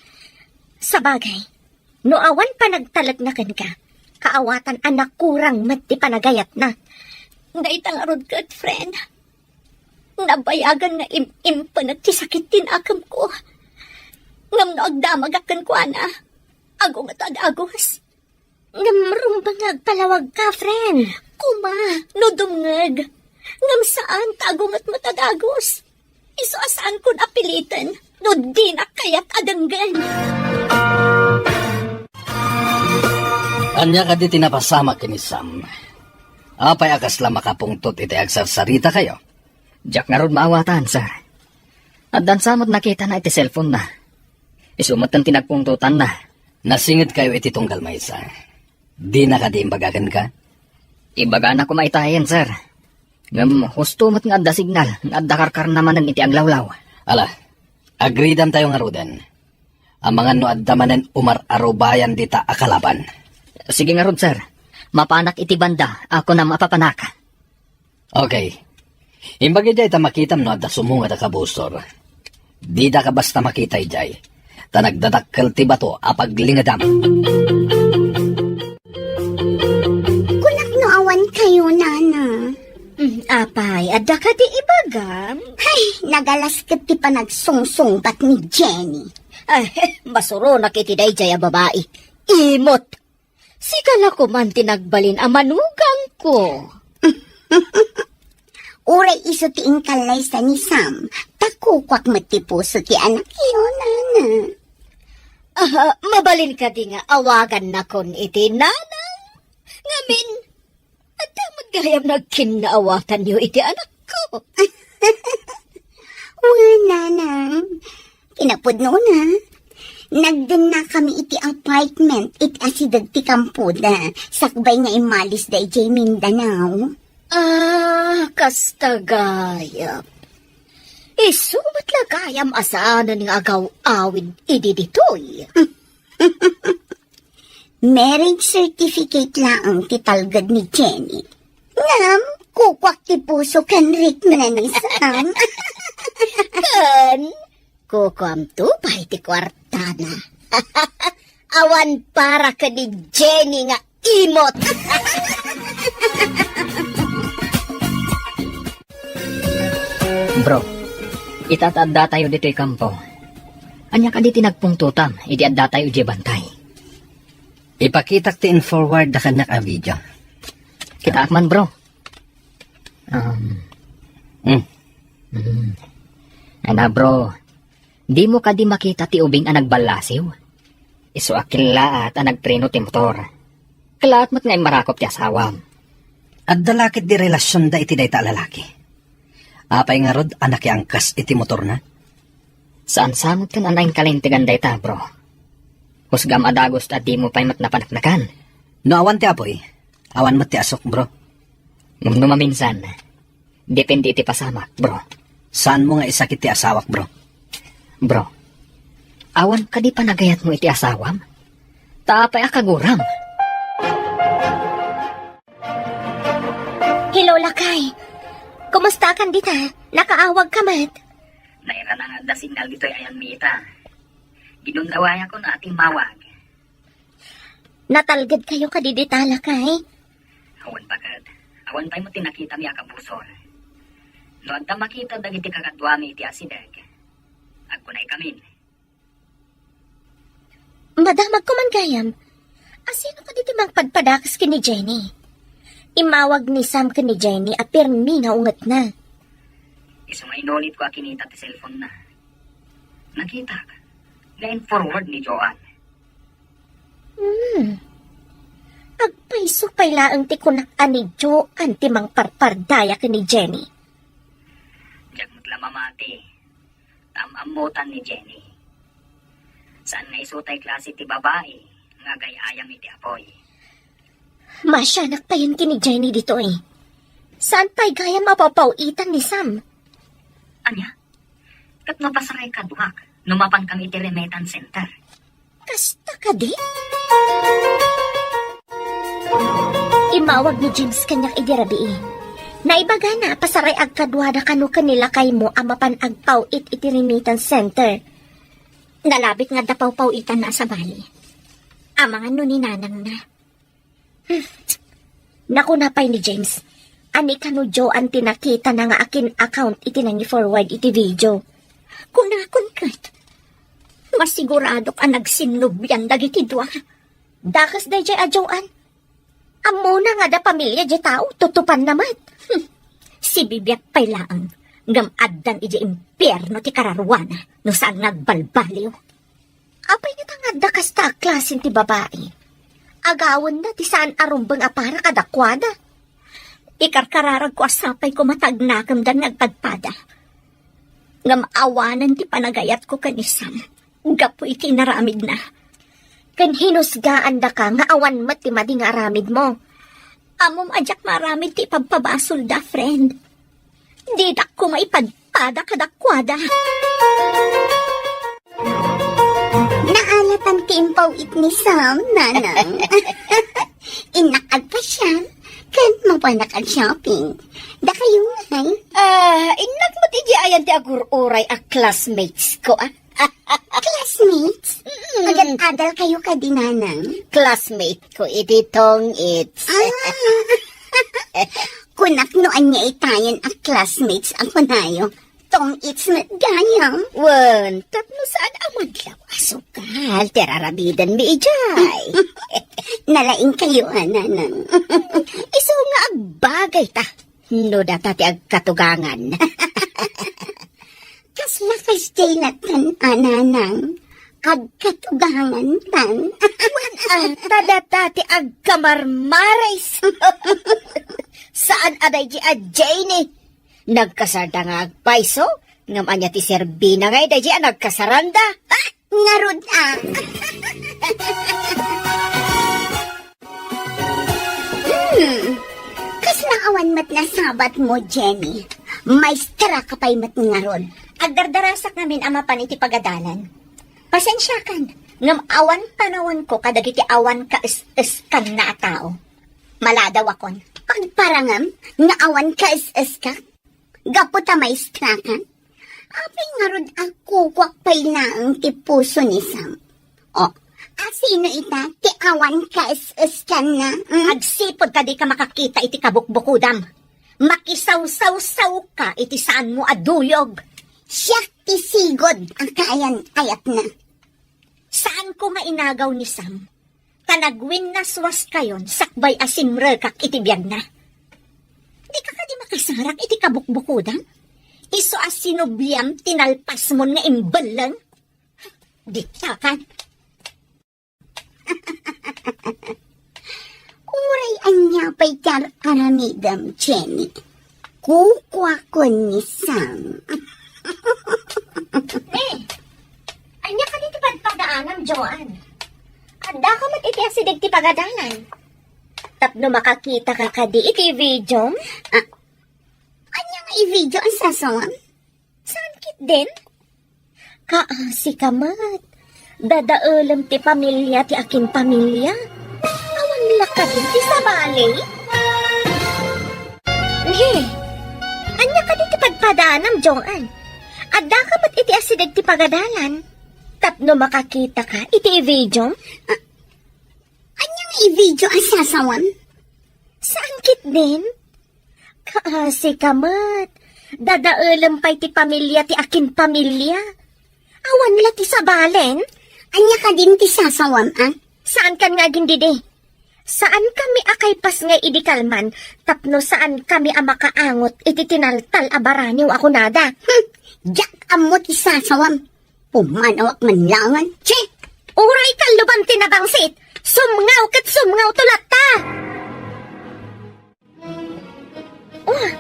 Sabagay, no awan panagtalekna kenka, kaawatan a nakurang met ti panagayatna. Dayta ngarud ket, friend, nabayagan nga im-impenek ti sakit ti nakemko. Ngem no agdamagak kenkuana, agunget a dagus. Ngem rumbeng nga agpalawagka, friend. Koma, no dumngeg. Ngem saan ta agunget met a dagus. Isu a saankon a piliten no dinak kayat a denggen. Ania kadi ti napasamak ken ni Sam? Apay a kasla makapungtot iti agsarsarita kayo? Diak ngarud maawatan, sir. Addan sa met nakitana iti cellphone na. Isu met ti nagpungtotanna. Nasinged kayo iti tunggal maysa. Dina kadi imbaga kenka? Ibagana koma itayen, sir. Ngem husto met nga adda signal nga adda karkarna manen iti aglawlaw. Ala, agridam tayo ngaruden. Amangan no adda manen umar-arubayan dita a kalaban. Sige ngarud, sir. Mapanak iti banda, ako na mapapanak. Okay. Imbag idiay ta makitam no adda sumungad a kabusor. Dida ka basta makita idiay. Ta nagdadakkel ti bato a paglingedam. Kunak no awan kayo, nana. Mm, apay, adda ka di ibagam? Ay, nagalas ket ti panagsungsungbat ni Jenny. Ay, masuronak iti daydiay a babai. Imot! Sika la koman ti nagbalin a manugangko. Uray isu ti inkallaysa ni Sam, ta kukuak met ti puso ti anakyo, nana. Ah, mabalin kadi nga awagannakon iti nanang? Ngamin, adda met gayam nagkinnaawatanyo iti anakko. Wen, nanang, kinapudnona, nagdennakami iti apartment iti asideg ti kampoda, sakbay nga immalis da idiay Mindanao. Ah, kasta gayam. Isu met la gayam a saanen nga agaw-awid idi ditoy. Marriage certificate laeng ti talged ni Jenny. Ngem, kukuak ti puso ken ritmo na ni Sam. Ken, kukuamto pay ti kuartana. Awan para ken ni Jenny nga imot. Bro, ita ta addatayo ditoy kampo. Ania kadi ti nagpungtotam idi addatayo idiay bantay? Ipakitak ti in-forward da kaniak a video. Kitaak man, bro. Um, Hmm. Hmm. Ana, bro, dimo kadi makita ti ubing a nagballasiw? Isu a kellaat a nagpreno ti motor. Kellaat met nga immarakop ti asawam. Adda la ketdi relasionda iti dayta a lalaki? Apay ngarud a nakiangkas iti motorna? Saan sa met ken a naingkalintegan dayta, bro. Husgam a dagus ta dimo pay met napaneknekan. No awan ti apuy, awan met ti asuk, bro. Ngem no maminsan, depende iti pasamak, bro. Saanmo nga isakit ti asawak, bro? Bro, awan kadi panagayatmo iti asawam? Ta apay a kaguram? Hello, lakay. Kumusta kan dita? Nakaawag ka met? Nairana nga adda signal ditoy ayanmi ita. Ginundawayakon a timmawag. Natalged kayo kadi dita, lakay? Awan pa ket. Awan pay met ti nakitami a kabusor. No adda makita dagiti kakaduami iti asideg, agkunaykamin. Madamagko man gayam. Asino kadi ti mangpadpadakas ken ni Jenny? Immawag ni Sam ken ni Jenny a pirmi nga ungetna. Isu nga inulitko a kinita ti cellphone-na. Nakitak nga in-forward ni Joan. Hmm. Agpayso pay laeng ti kunak a ni Joan ti mangparpardaya ken ni Jenny. Diak met la mamati. Am-ammotan ni Jenny. Saan nga isu tay klase ti babai nga agay-ayam iti apuy. Masianak payen ken ni Jenny ditoy. Saan pay gayam a papaw-itan ni Sam? Ania? Ket no pasaray kaduak, no mapan kami iti remittance center. Kasta kadi? Immawag ni James kaniak idi rabii. Naibagana a pasaray agkaduada kano ken ni lakaymo a mapan agpaw-it iti remittance center. Nalabit nga adda pawpaw-itanna a sabali. Amangan no ni nanangna. Hmm. Nakuna pay ni James, ania kano Joan ti nakitana nga akin account iti nangi-forward iti video. Kunakon ket, masiguradok a nagsinnublian dagiti dua. Dakes daydiay a Joan. Ammona nga adda pamilia diay tao, tutupanna met. Hmm. Sibibiag pay laeng, ngem addan idiay impierno ti kararuana no saan nga agbalbaliw. Apay ngata nga adda kasta a klasen ti babai? Agawenda ti saan a rumbeng a para kadakuada. Ikarkararagko a sapay koma ta agnakemdan nga agpadpada. Ngem awanen ti panagayatko ken ni Sam gapu iti inaramidna. Ken hinusgaandaka nga awan met ti madi nga aramidmo. Ammom a diak maaramid ti ipabpabasolda, friend. Didak koma ipadpada kadakuada. Naalatan ti impaw-it ni Sam, nanang. Innak agpasyal, ken mapanak ag-shopping. Dakayo ngay? Ah, innak met idi ayan ti agur-uray a classmates ko, ah. Classmates? Mm. Agad-adal kayo kadi, nanang? Classmate ko iti tong-its. Ah. Kunak no ania itayen a classmates a kunayo. Tong-its met gayam. Wen, tapno saan a madlaw a sugal ti raramidenmi idiay. Nalaing kayo, a, nanang. Isu nga agbagay ta no data ti agkatugangan. Kasla kasdiay lattan a, nanang, agkatugangan tan. Wen, a, ta data ti agkamarmaris. Saan a daydi a Jenny. Nagkasarda nga agpayso, ngem ania ti serbina nga daydi a nagkasaranda? Ah, ngarud a. Hmm, kasla awan met nasabat mo, Jenny. Maestra ka pay met ngarud. Agdardarasak ngamin a mapan iti pagadalan. Pasensiakan, ngem awan panawanko kadagiti awan kaes-eskanna a tao. Maladawakon. Agparangam nga awan kaes-eska? Gapu ta maestra ka? Apay ngarud a kukuak pay laeng ti puso ni Sam? O, a sino ita ti awan kaes-eskanna? Hmm? Agsipud ta dika makakita iti kabukbukodam. Makisawsawsawka iti saanmo a duyog. Siak ti sigud a kaayan-ayatna. Saanko nga inagaw ni Sam, ta nagwinnaswaskayon sakbay a simrekak iti biagna. Dika kadi makasarak iti kabukbukodam? Isu a sinubliam ti nalpasmon nga imbelleng? Ditakan. Uray ania pay ti ar-aramidem, Jenny? Kukuakon ni Sam. Eh, ania kadi ti padpadaanam, Joan? Addaka met iti asideg ti pagadalan. Tapno makakita ka kadi iti video? Ah, ania nga i-video a sasawam? Saan ketdin? Kaasi ka met. Dadaelem ti pamilia ti akin pamilia. Awan la kadi ti sabali? He, ania kadi ti padpadaanam, Joan? Addaka met iti asideg ti pagadalan. Tapno makakita ka iti i-video? Ah, ania nga i-video a sasawam? Saan ketdin? Kaasi ka met. Dadaelem pay ti pamilia ti akin pamilia. Awan la ti sabalen? Ania kadin ti sasawam, a? Saankan nga agindidi. Saankami a kaipas nga idi kalman tapno saankami a makaangot iti tinaltal a baraniw a kunada. Hmm, diak ammo ti sasawam. Pumanawak man laengen. Chi! Uray kalluban ti nabangsit, sumngaw ket sumngaw to latta! Oh,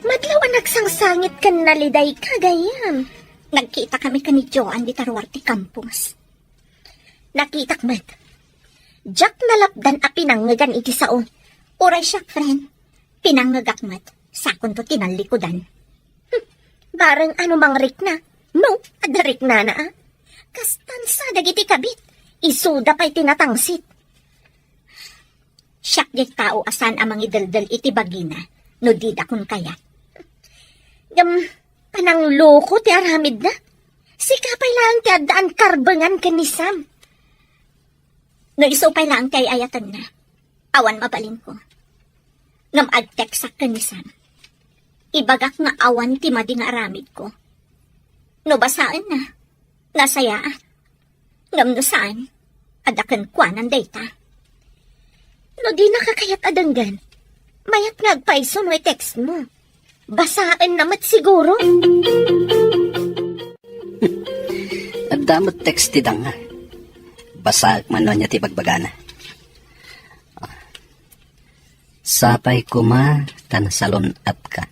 madlaw a nagsangsangit ken naliday ka, gayyem. Nagkita kami ken ni Joan dita ruar ti kampus. Nakitak met. Diak nalapdan a pinangngegan iti sao. Uray siak, friend. Pinangngegak met. Sakonto ti nallikudan. Hmm, bareng ano mangrikna. No, adda riknana, a. Kastan sa dagiti kabit. Isuda pay ti natangsit. Siak diay tao a saan a mangideldel iti bagina no dida kon kayat. Ngem, panangloko ti aramidna. Sika pay laeng ti addaan karbengan ken ni Sam. No isu pay laeng ti ay-ayatenna, awan mabalinko. Ngem agteksak ken ni Sam. Ibagak nga awan ti madi nga aramidko. No basaenna, nasayaat. Ngem no saan, adda kenkuanan dayta. No dinaka kayat a denggen, mayat nga agpayso no i-text mo. Basaenna met siguro. Adda met text ti danga. Basaek man no ania ti bagbagana. Sapay koma ta nasalun-atka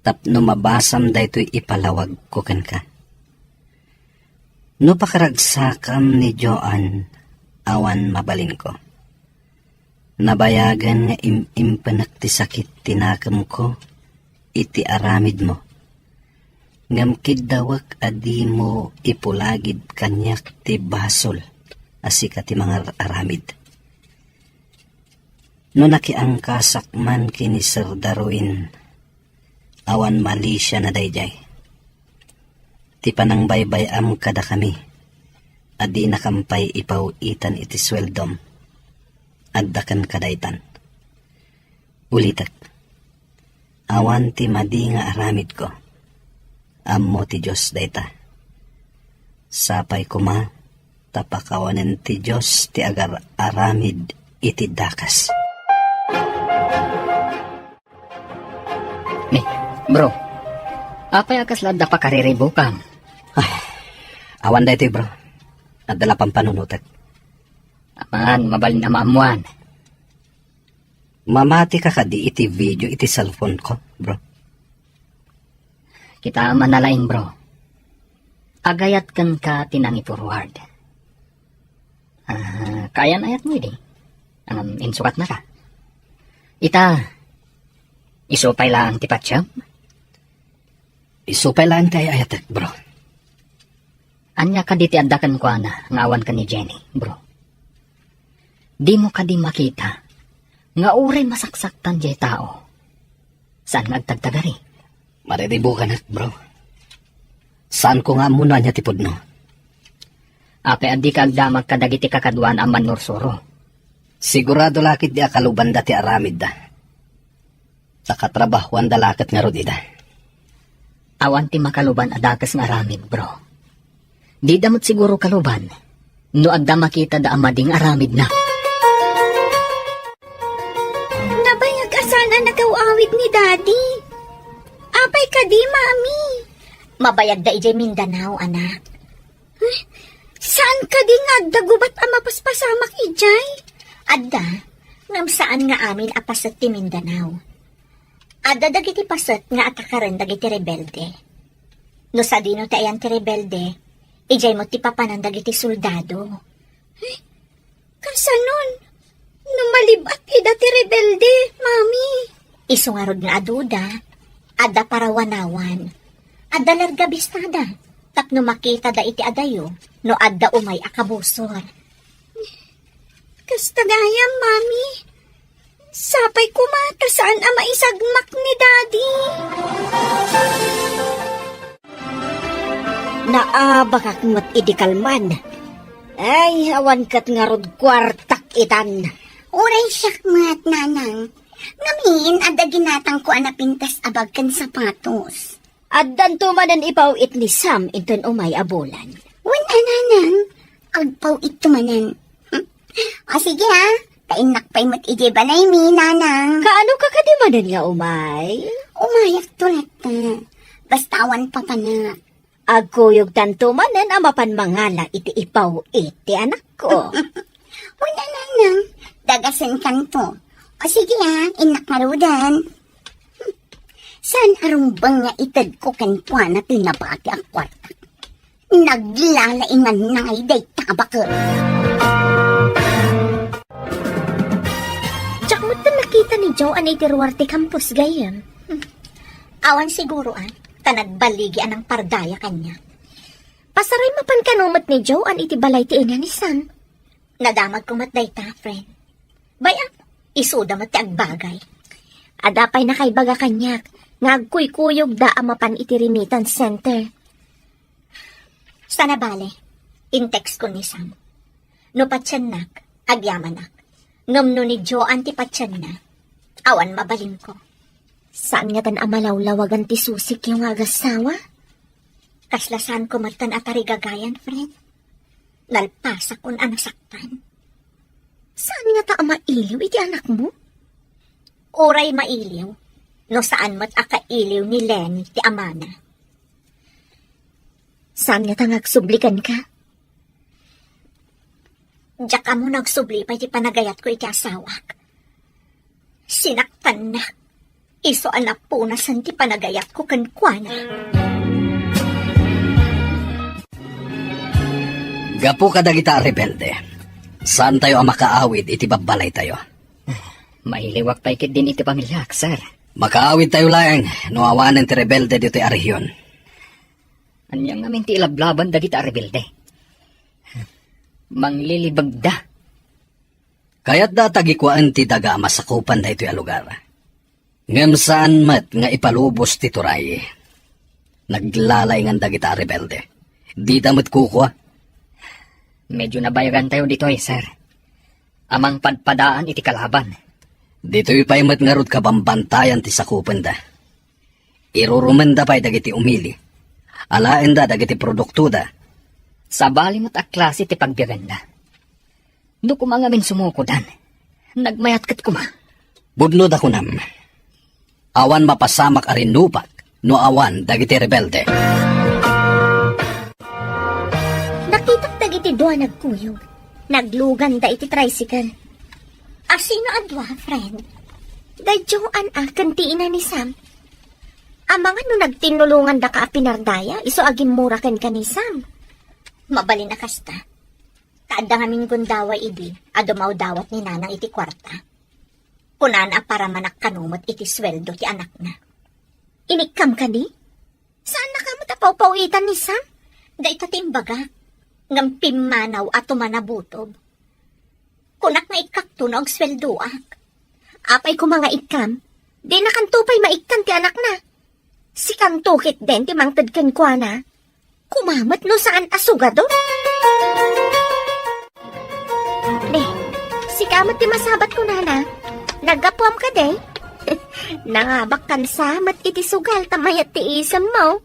tapno mabasam daytoy ipalawagko kenka. No pakaragsakam ni Joan, awan mabalinko. Nabayagen nga im-impenek ti sakit ti nakemko iti aramidmo. Ngem kiddawek a dimo ipulagid kaniak ti basol a sika ti mangar-aramid. No nakiangkasak man ken ni Sir Darwin, awan malisiana daydiay. Ti panangbaybay-am kadakami a dinakam pay ipaw-itan iti sueldom, adda kenka daytan. Ulitek, awan ti madi nga aramidko. Ammo ti Dios dayta. Sapay koma ta pakawanen ti Dios ti agar-aramid iti dakas. Ni, bro, apay a kasla adda pakariribukam? Ay, awan daytoy, bro. Adda la pampanunotek. Aman, mabalin a maammuan. Mamati ka kadi iti video iti cellphone ko, bro? Kita a manalaing, bro. Agayat kenka ti nangi-forward. Ah, kaayan-ayatmo idi. Ngem insukatnaka. Ita, isu pay laeng ti patiem? Isu pay laeng ti ay-ayatek, bro. Ania kadi ti adda kenkuana nga awan ken ni Jenny, bro? Dimo kadi makita nga uray masaksaktan diay tao, saan nga agtagtagari? Mariribukanak, bro. Saanko nga ammo no ania ti pudno. Apay a dika agdamag kadagiti kakaduan a mannursuro? Sigurado la ketdi a kalubanda ti aramidda. Ta katrabahuanda la ket ngarud ida. Awan ti makaluban a dakes nga aramid, bro. Dida met siguro kaluban no adda makitada a madi nga aramidna. Nabayag a saan a nagaw-awid ni Daddy. Apay kadi, Mami? Mabayag da idiay Mindanao, anak. Eh, saan kadi nga adda gubat a mapaspasamak idiay? Adda, ngem saan nga amin a paset ti Mindanao. Adda dagiti paset nga atakaren dagiti rebelde. No sadino ti ayan ti rebelde, idiay met ti papanan dagiti soldado. Eh, kasanon? No malib-at ida ti rebelde, Mami? Isu ngarud nga aduda, adda parawanawan. Adda larga bistada, tapno makitada iti adayo no adda umay a kabusor. Kasta gayam, Mami. Sapay koma ta saan a maisagmak ni Daddy. Naabakak met idi kalman. Ay, awan ket ngarud kuartak itan. Uray siak met, Nanang. Ngamin, adda ginatangko a napintas a bag ken sapatos. Addanto manen ipaw-it ni Sam inton umay a bulan. Wen a, Nanang, agpaw-itto manen. O sige, ha, ta innak pay met idiay balaymi, Nanang. Kaano ka kadi manen nga umay? Umayakto latta. Basta awan papanak. Agkuyogtanto manen a mapan mangala iti ipaw-it ti anakko. Wen a, Nanang, dagasenkanto. O sige, ha, innak ngaruden. Saan a rumbeng nga itedko kenkuana ti nabati a kuarta. Naglalaingan ngay dayta a baket. Diak met nakita ni Joan iti ruar ti campus gayyem. Hmm. Awan siguro, ah, ta nagbaligi a nangpardaya kaniak. Pasaray mapan kano met ni Joan iti balay ti ina ni Sam. Nadamagko met dayta, friend. Bay-am, isuda met ti agbagay. Adda pay nakaibaga kaniak nga agkuykuyogda a mapan iti remittance center. Sana bale, in-textkon ni Sam. No patiennak, agyamanak. Ngem no ni Joan ti patienna, awan mabalinko. Saan ngatan a malawlawagan ti susikyo nga agassawa? Kasla saanko metten a tarigagayan, friend. Nalpasakon a nasaktan. Saan ngata a mailiw iti anakmo? Uray mailiw, no saan met a kailiw ni Lenny ti amana. Saan ngata nga agsubli kenka? Diak ammo no agsubli pay ti panagayatko iti asawak. Sinaktannak. Isu a napunasan ti panagayatko kenkuana. Gapu kadagita a rebelde, saantayo a makaawid iti babbalaytayo. Mailiwak pay ketdin iti pamiliak, sir. Makaawidtayo laeng no awanen ti rebelde ditoy a rehiyon. Ania ngamin ti ilablaban dagita a rebelde? Manglilibegda. Kayatda a tagikuaen ti daga a masakupan daytoy a lugar. Ngem saan met nga ipalubos ti turay. Naglalaingan dagita a rebelde. Dida met kukua. Medyo nabayagantayo ditoy, sir. A mangpadpadaan iti kalaban. Ditoy pay met ngarud kabambantayan ti sakupenda. Irurumenda pay dagiti umili. Alaenda dagiti produktoda. Sabali met a klase ti pagbiaganda. No koma ngamin sumukodan, nagmayat ket koma. Pudno da kunam. Awan mapasamak a rinnupak no awan dagiti rebelde. Nakitak dagiti dua nagkuyog. Nagluganda iti tricycle. Asino a dua, friend? Day Joan a ken ti ina ni Sam. Amangan no nagtinnulongandaka a pinardaya, isu a gimmura kenka ni Sam. Mabalin a kasta. Ta adda ngamin gundaway idi a dumawdawat ni Nanang iti kuarta. Kunana a paramanak kano met iti sueldo ti anakna. Inikkam kadi? Saannaka met a pawpawitan ni Sam? Dayta ti imbagak. Ngem pimmanaw a tumanabutob. Kunak nga ikkakto no agsueldoak. Apay koma nga ikkam? Dinakanto pay maikkan ti anakna. Sikanto ketdin ti mangted kenkuana. Koma met no saan a sugado. Ne, sika met ti masabat ko, Nana. Naggapuam kadi? Nangabakkan sa met iti sugal ta mayat ti isemmo.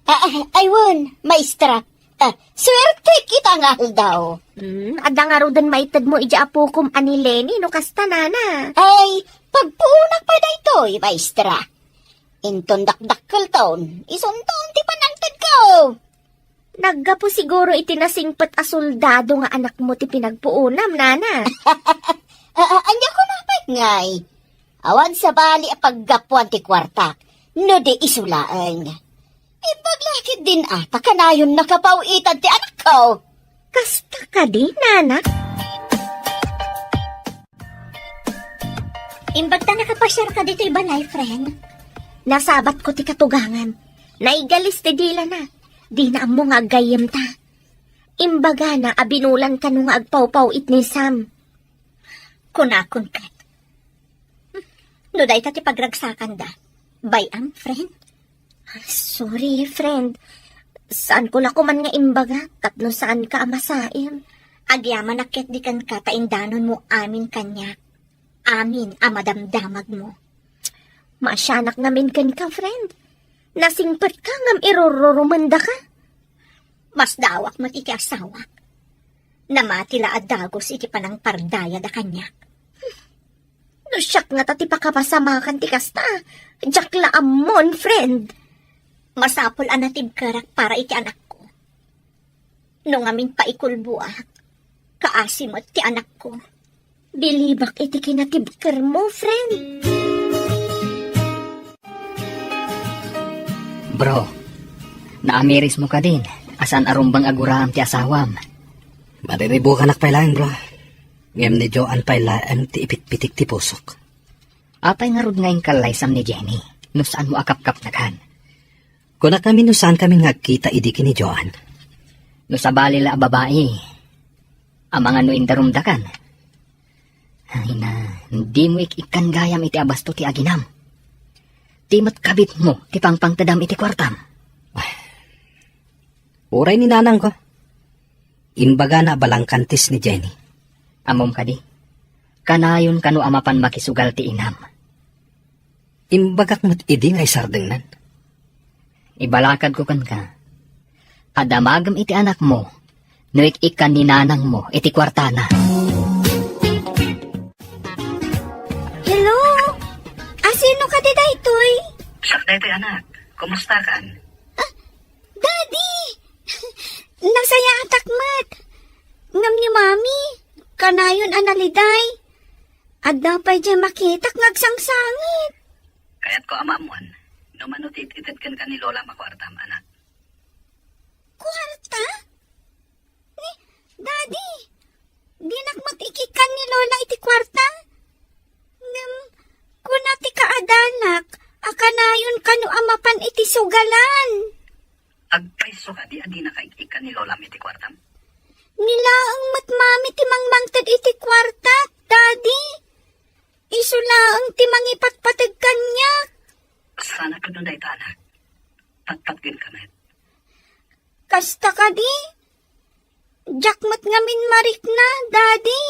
Ah, ah, ay wen, maestra. Ah, suertek ita nga aldaw. Hmm, adda ngaruden maitedmo iti apokom a ni Lenny no kasta, Nana. Ay, pagpuonak pay daytoy, maestra. Inton dakdakkelton, isunton ti panangtedko. Naggapu siguro iti nasingpet a soldado nga anakmo ti pinagpuonam, Nana. Ah, ah, ania koma pay ngay? Awan sabali a paggapuan ti kuartak, no di isu laeng. Imbag la ketdin a ta kanayon nakapaw-itan ti anakko. Kasta kadi, Nana? Imbag ta nakapasiarka ditoy balay, friend. Nasabatko ti katugangan. Naigalis ti dilana. Dina ammo nga aggayyemta. Imbagana a binulan kano nga agpawpaw-it ni Sam. Kunakon ket. No dayta ti pagragsakanda, bay-am, friend? Sorry, friend. Saanko la koman nga imbaga tapno saanka a masaem. Agyamanak ketdi kenka ta indanonmo amin kaniak. Amin a madamdamagmo. Maasianak ngamin kenka, friend. Nasingpetka ngem irururumendaka. Masdaawak met iti asawak. Namati la a dagus iti panangpardayada kaniak. No siak ngata ti pakapasamakan ti kasta, diak la ammon, friend. Masapul a natibkerak para iti anakko. No ngamin paikulboak, kaasi met ti anakko. Bilibak iti kinatibkermo, friend. Bro, naamirismo kadin a saan a rumbeng a guraem ti asawam? Mariribukanak pay laeng, bro. Ngem ni Joan pay laeng ti ipitpitik ti pusok. Apay ngarud nga inkallaysam ni Jenny no saanmo a kapkapnekan? Kunak ngamin no saankami nga agkita idi ken ni Joan. No sabali la a babai, amangan no indarumdakan. Ay na, dimo ik-ikkan gayam iti abasto ti aginam. Ti met kabitmo ti pangpangtedam iti kuartam. Uray ni nanangko. Imbagana a balangkantis ni Jenny. Ammom kadi? Kanayon kano a mapan makisugal ti inam. Imbagak met idi nga isardengnan. Ibalakadko kenka a damagem iti anakmo no ik-ikkan ni nanangmo iti kuartana. Hello? Asino kadi daytoy? Siak daytoy, anak. Kumustakan? Ah, Daddy! Nasayaatak met. Ngem ni Mami, kanayon a naliday. Adda pay diay makitak nga agsangsangit. Kayatko a maammon no mano ti it-ited kenka ni Lolam a kuartam, anak. Kuarta? Ni, Daddy, dinak met ikikkan ni Lola iti kuarta. Ngem, kuna ti kaadanak a kanayon kano a mapan iti sugalan. Agpayso kadi a dinaka ik-ikkan ni Lolam iti kuartam? Ni laeng met Mami ti mangmangted iti kuarta, Daddy. Isu laeng ti mangipatpateg kaniak. Saanak no dayta, anak. Patpatgenka met. Kasta kadi? Diak met ngamin marikna, Daddy.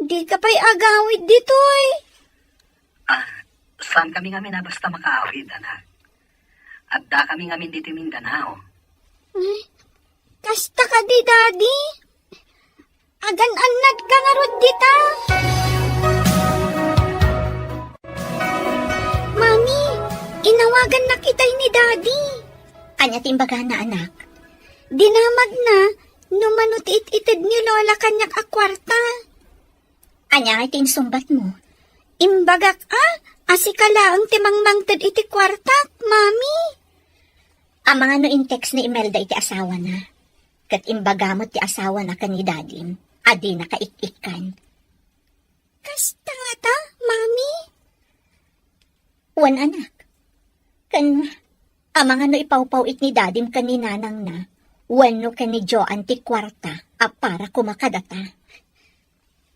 Dika pay agawid ditoy. Ah, saankami ngamin a basta makaawid, anak. Addakami ngamin ditoy Mindanao. Ay, kasta kadi, Daddy? Agan-annadka ngarud dita? Mami, inawagannak itay ni Daddy. Ania ti imbagana, anak? Dinamagna no mano ti it-ited ni Lola kaniak a kuarta. Ania ngay ti insungbatmo? Imbagak a, a sika laeng ti mangmangted iti kuartak, Mami. Amangan no in-text ni Imelda iti asawana. Ket imbaga met ti asawana ken ni Dadim a dinaka ik-ikkan. Kasta ngata, Mami? Wen, anak. Ken amangan no ipawpaw-it ni Dadim ken ni Nanangna wenno ken ni Joan ti kuarta a para koma kadata.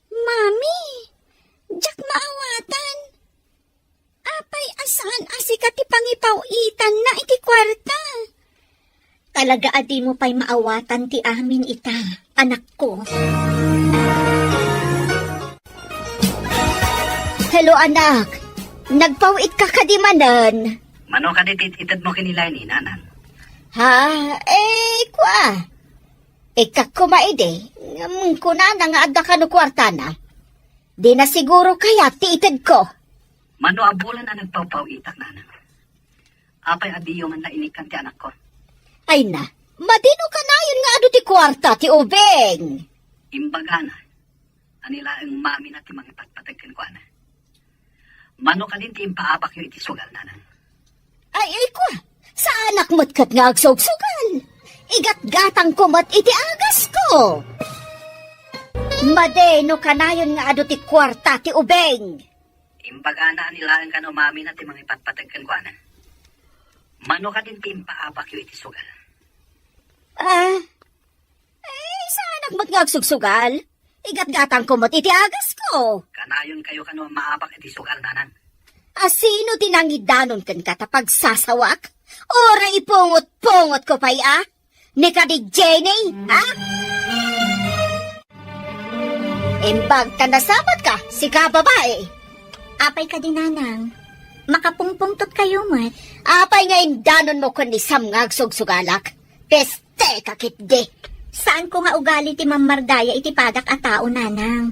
Mami, diak maawatan. Apay a saan a sika ti pangipaw-itanna iti kuarta? Talaga a dimo pay maawatan ti amin ita, anakko. Hello, anak. Nagpaw-itka kadi manen? Mano kadi ti itedmo ken ni Leni, Nanang? Ha? Eh, kua. Ikkak koma idi, ngem kunana nga adda kano kuartana. Dina siguro kayat ti itedko. Mano a bulan a nagpawpaw-itak, Nanang? Apay a diyo man la inikkan ti anakko? Ay na, madino kanayon nga adu ti kuarta ti ubing? Imbagana, a ni laeng mamina ti mangipatpateg kenkuana. Mano kadin ti impaabakyo iti sugal, Nanang? Ay, ay, kua, saanak met ket nga agsugsugal. Igatgatangko met iti agasko. Madino kanayon nga adu ti kuarta ti ubing? Imbagana a ni laeng kano mamina ti mangipatpateg kenkuana. Mano kadin ti impaabakyo iti sugal? Ah, eh, saanak met nga agsugsugal. Igatgatangko met iti agasko. Kanayon kayo kano maabak iti sugal, Nanang. A sino ti nangidanon kenka ta pagsasawak? Uray ipungot-pungotko pay a? Ni kadi Jenny, ha? Imbag ta nasabat ka, sika babae. Apay kadi, Nanang? Makapungpungtot kayo met. Apay nga indanonmo ken ni Sam nga agsugsugalak? Peste ka ketdi. Saanko nga ugali ti mammardaya iti padak a tao, Nanang.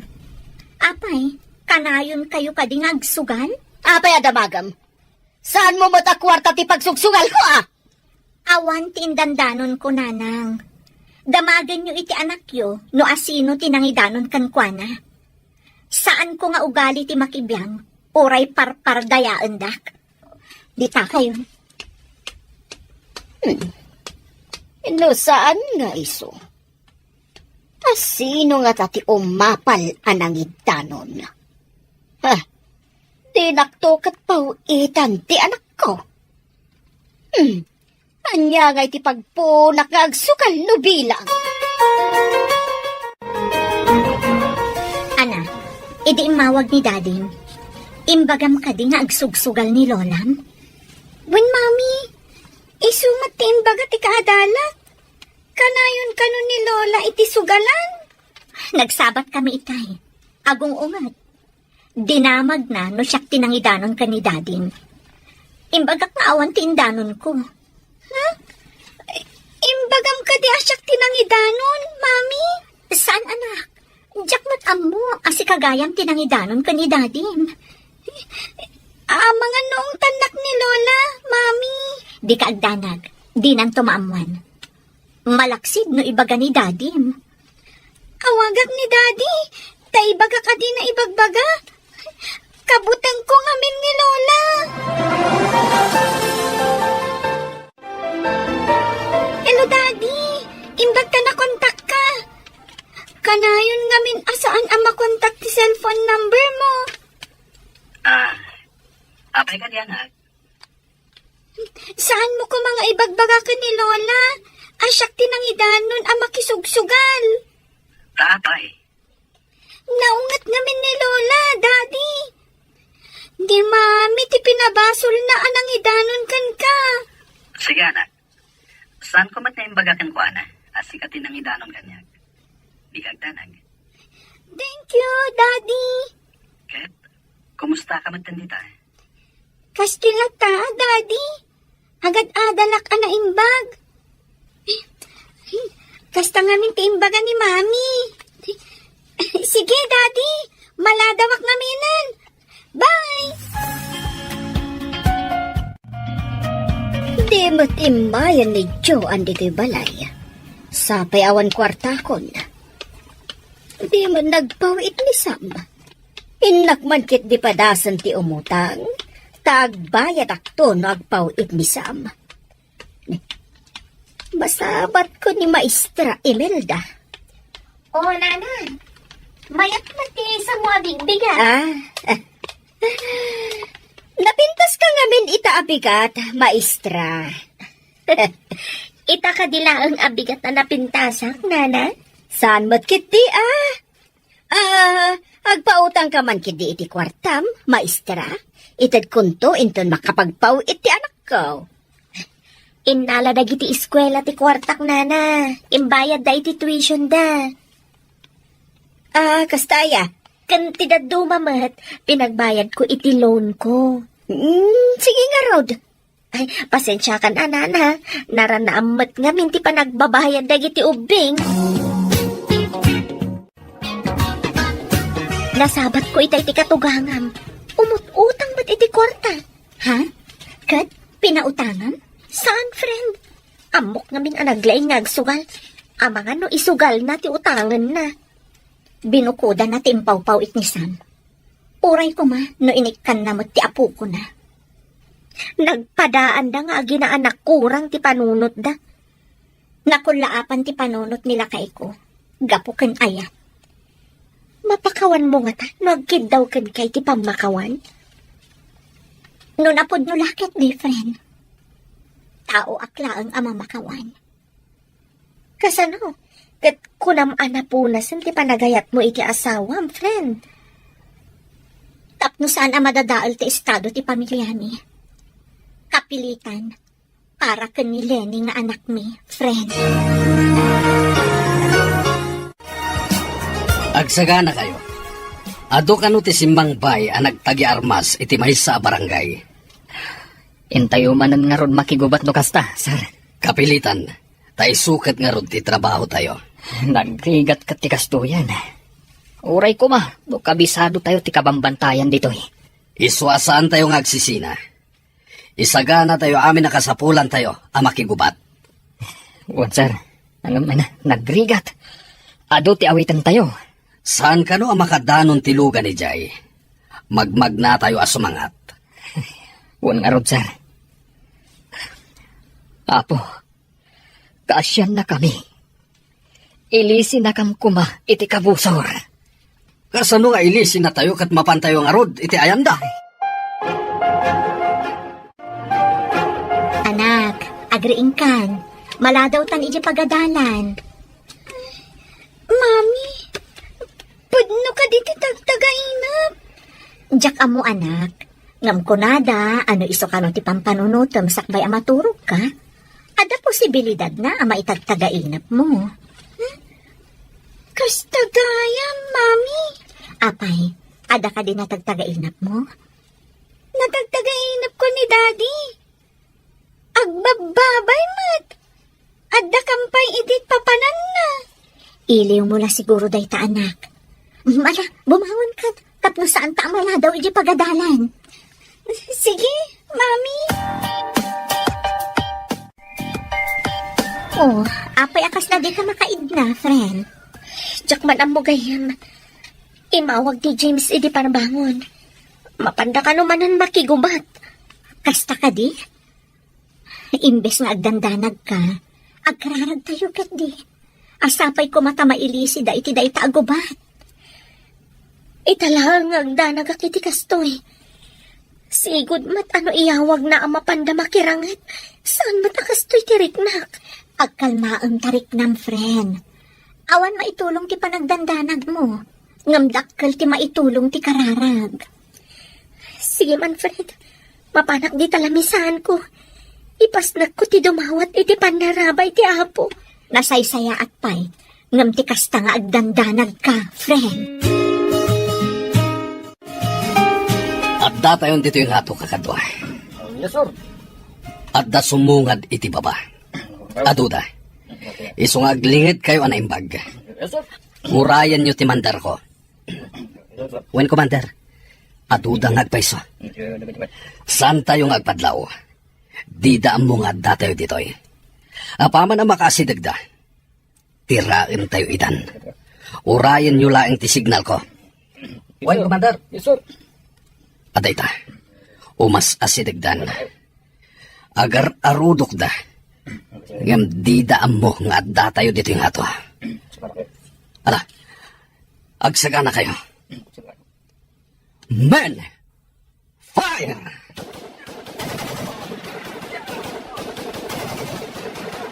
Apay, kanayon kayo kadi nga agsugal? Apay a damagem? Saanmo met a kuarta ti pagsugsugalko, a? Awan ti indandanonko, Nanang. Damagenyo iti anakyo no asino ti nangidanon kenkuana. Saanko nga ugali ti makibiang, uray parpardayaendak. Dita kayo. Hmm. No saan nga isu? A sino ngata ti umapal a nangidanon? Ha? Dinakto ket paw-itan ti anakko. Hmm. Ania ngay ti pagpuonak nga agsugal no bilang? Ana, idi immawag ni Dadim, imbagam kadi nga agsugsugal ni Lolam? Wen, Mami, isu met ti imbaga ti kaadalak. Kanayon kano ni Lola iti sugalan? Nagsabat kami itay. Agung-unget. Dinamagna no siak ti nangidanon ken ni Dadim. Imbagak nga awan ti indanonko. Ha? Imbagam kadi a siak ti nangidanon, Mami? Saan, anak? Diak met ammo a sika gayam ti nangidanon ken ni Dadim. Amangan no ungtannak ni Lola, Mami. Dika agdanag. Dinanto maammuan. Malaksid no ibaga ni Dadim. Awagak ni Daddy, ta ibagak a dina ibagbaga. Kabutengko ngamin ni Lola. Hello, Daddy. Imbag ta nakontakka. Kanayon ngamin a saan a makontak ti cellphone number mo. Ah, apay kadi, anak? Saanmo koma nga ibagbaga ken ni Lola a siak ti nangidanon a makisugsugal? Apay? Naunget ngamin ni Lola, Daddy. Ni Mami ti pinabasolna a nangidanon kenka. Sige, anak. Saanko met nga imbaga kenkuana a sika ti nangidanon kaniak? Dika agdanag. Thank you, Daddy. Ket, kumusta ka met dita? Kasta latta, Daddy. Agad-adalak a naimbag. Kasta ngamin ti imbaga ni Mami. Sige, Daddy. Maladawak ngaminen. Bye! Di met immayen ni Joan ditoy balay. Sapay awan kuartakon. Di met nagpaw-it ni Sam. Innak man ketdi padasen ti umutang, ta agbayadakto no agpaw-it ni Sam. Masabatko ni Maestra Imelda. O, Nana, mayat met ti samo a bigbigat. Ah, napintaska ngamin ita a bigat, Maestra. Ita kadi laeng a bigat a napintasak, Nana? Saan met ketdi, ah? Ah, agpautangka man ketdi iti kuartam, Maestra? Itedkonto inton makapagpaw-it ti anakko. Innala dagiti eskuela ti kuartak, Nana. Imbayadda iti tuitionda. Ah, kasta aya? Ken ti dadduma met, pinagbayadko iti loanko. Mm, sige ngarud. Ay, pasensiakan, Nana. Naranaam met ngamin ti panagbabayad dagiti ubbing. Nasabatko itay ti katugangam. Umut-utang met iti kuarta. Ha? Ket pinautangam? Saan, friend? Ammok ngamin a naglaing nga agsugal. Amangan no isugalna ti utangenna. Binukodana ti impawpaw-it ni Sam. Uray koma no inikkanna met ti apokona. Nagpadaanda nga aginaanak kurang ti panunotda. Nakullaapan ti panunot ni lakayko. Gapu ken aya? Mapakawanmo ngata no agkiddaw kenka iti pammakawan? No napudno la ketdi, friend. Taoak laeng a mamakawan. Kasano? Ket kunam a napunasen ti panagayatmo iti asawam, friend. Tapno saan a madadael ti estado ti pamiliami. Kapilitan, para ken ni Lenny nga anakmi, friend. Agsaganakayo. Adu kano ti simmangbay a nagtagiarmas iti maysa a barangay? Intayo manen ngarud makigubat no kasta, sir. Kapilitan, ta isu ket ngarud ti trabahotayo. Nagrigat ket ti kastoyen. Uray koma, no kabisadotayo ti kabambantayan ditoy. Isu a saantayo nga agsisina. Isaganatayo amin a kasapulantayo a makigubat. Wen, sir. Ngem, nagrigat. Adu ti awitentayo. Saan kano a makadanon ti lugan idiay? Magmagnatayo a sumangat. Wen ngarud, sir. Apo, kaasiannakami. Ilisinakam koma iti kabusor. Kasano nga ilisinatayo ket mapantayo ngarud iti ayanda? Anak, agriingkan. Maladawtan iti pagadalan. Mami, pudno kadi ti tagtagainep? Diak ammo, anak. Ngem kunada, no isu kano ti pampanunotem sakbay a maturogka, adda posibilidadna a maitagtagainepmo. Hmm? Kasta gayam, Mami. Apay, adda kadi natagtagainepmo? Natagtagainepko ni Daddy. Agbabbabay met. Adda kam pay idi papananna. Iliwmo la siguro dayta, anak. Ala, bumangon ka. Tapno saanta a maladaw iti pagadalan. Sige, Mami. Oh, apay a kasla dika makaidna, friend? Diak man ammo gayam. Imawag ni James idi panabangon. Mapanda kano manen makigubat. Kasta kadi? Imbes nga agdandanagka, agkararagtayo ketdi. Sapay koma ta mailisida iti dayta a gubat. Ita laeng nga agdanagak iti kastoy. Sigud met no iyawagna a mapanda makiranget, saan met a kastoy ti riknak? Agkalmaem ta riknam, friend. Awan maitulong ti panagdandanagmo, ngem dakkel ti maitulong ti kararag. Sige man, friend. Mapanak dita lamisaanko. Ipasnekko ti dumawat iti pannarabay ti Apo. Nasaysayaat pay, ngem ti kasta nga agdandanagka, friend. Addatayon ditoy nga adu, kakadua. Yes, sir. Adda sumungad iti baba. Aduda. Isu nga aglingedkayo a naimbag. Yes, sir. Urayenyo ti mandarko. Wen, Commander, aduda nga agpayso. Saantayo nga agpadlaw. Dida ammo nga addatayo ditoy. Apaman a makaasidegda, tiraentayo idan. Urayenyo laeng ti signalko. Wen, Commander. Yes, sir. Adda ita. Umas-asidegdan. Agar-arudokda. Ngem dida ammo nga addatayo ditoy ngato. Ala, agsaganakayo. Men! Fire!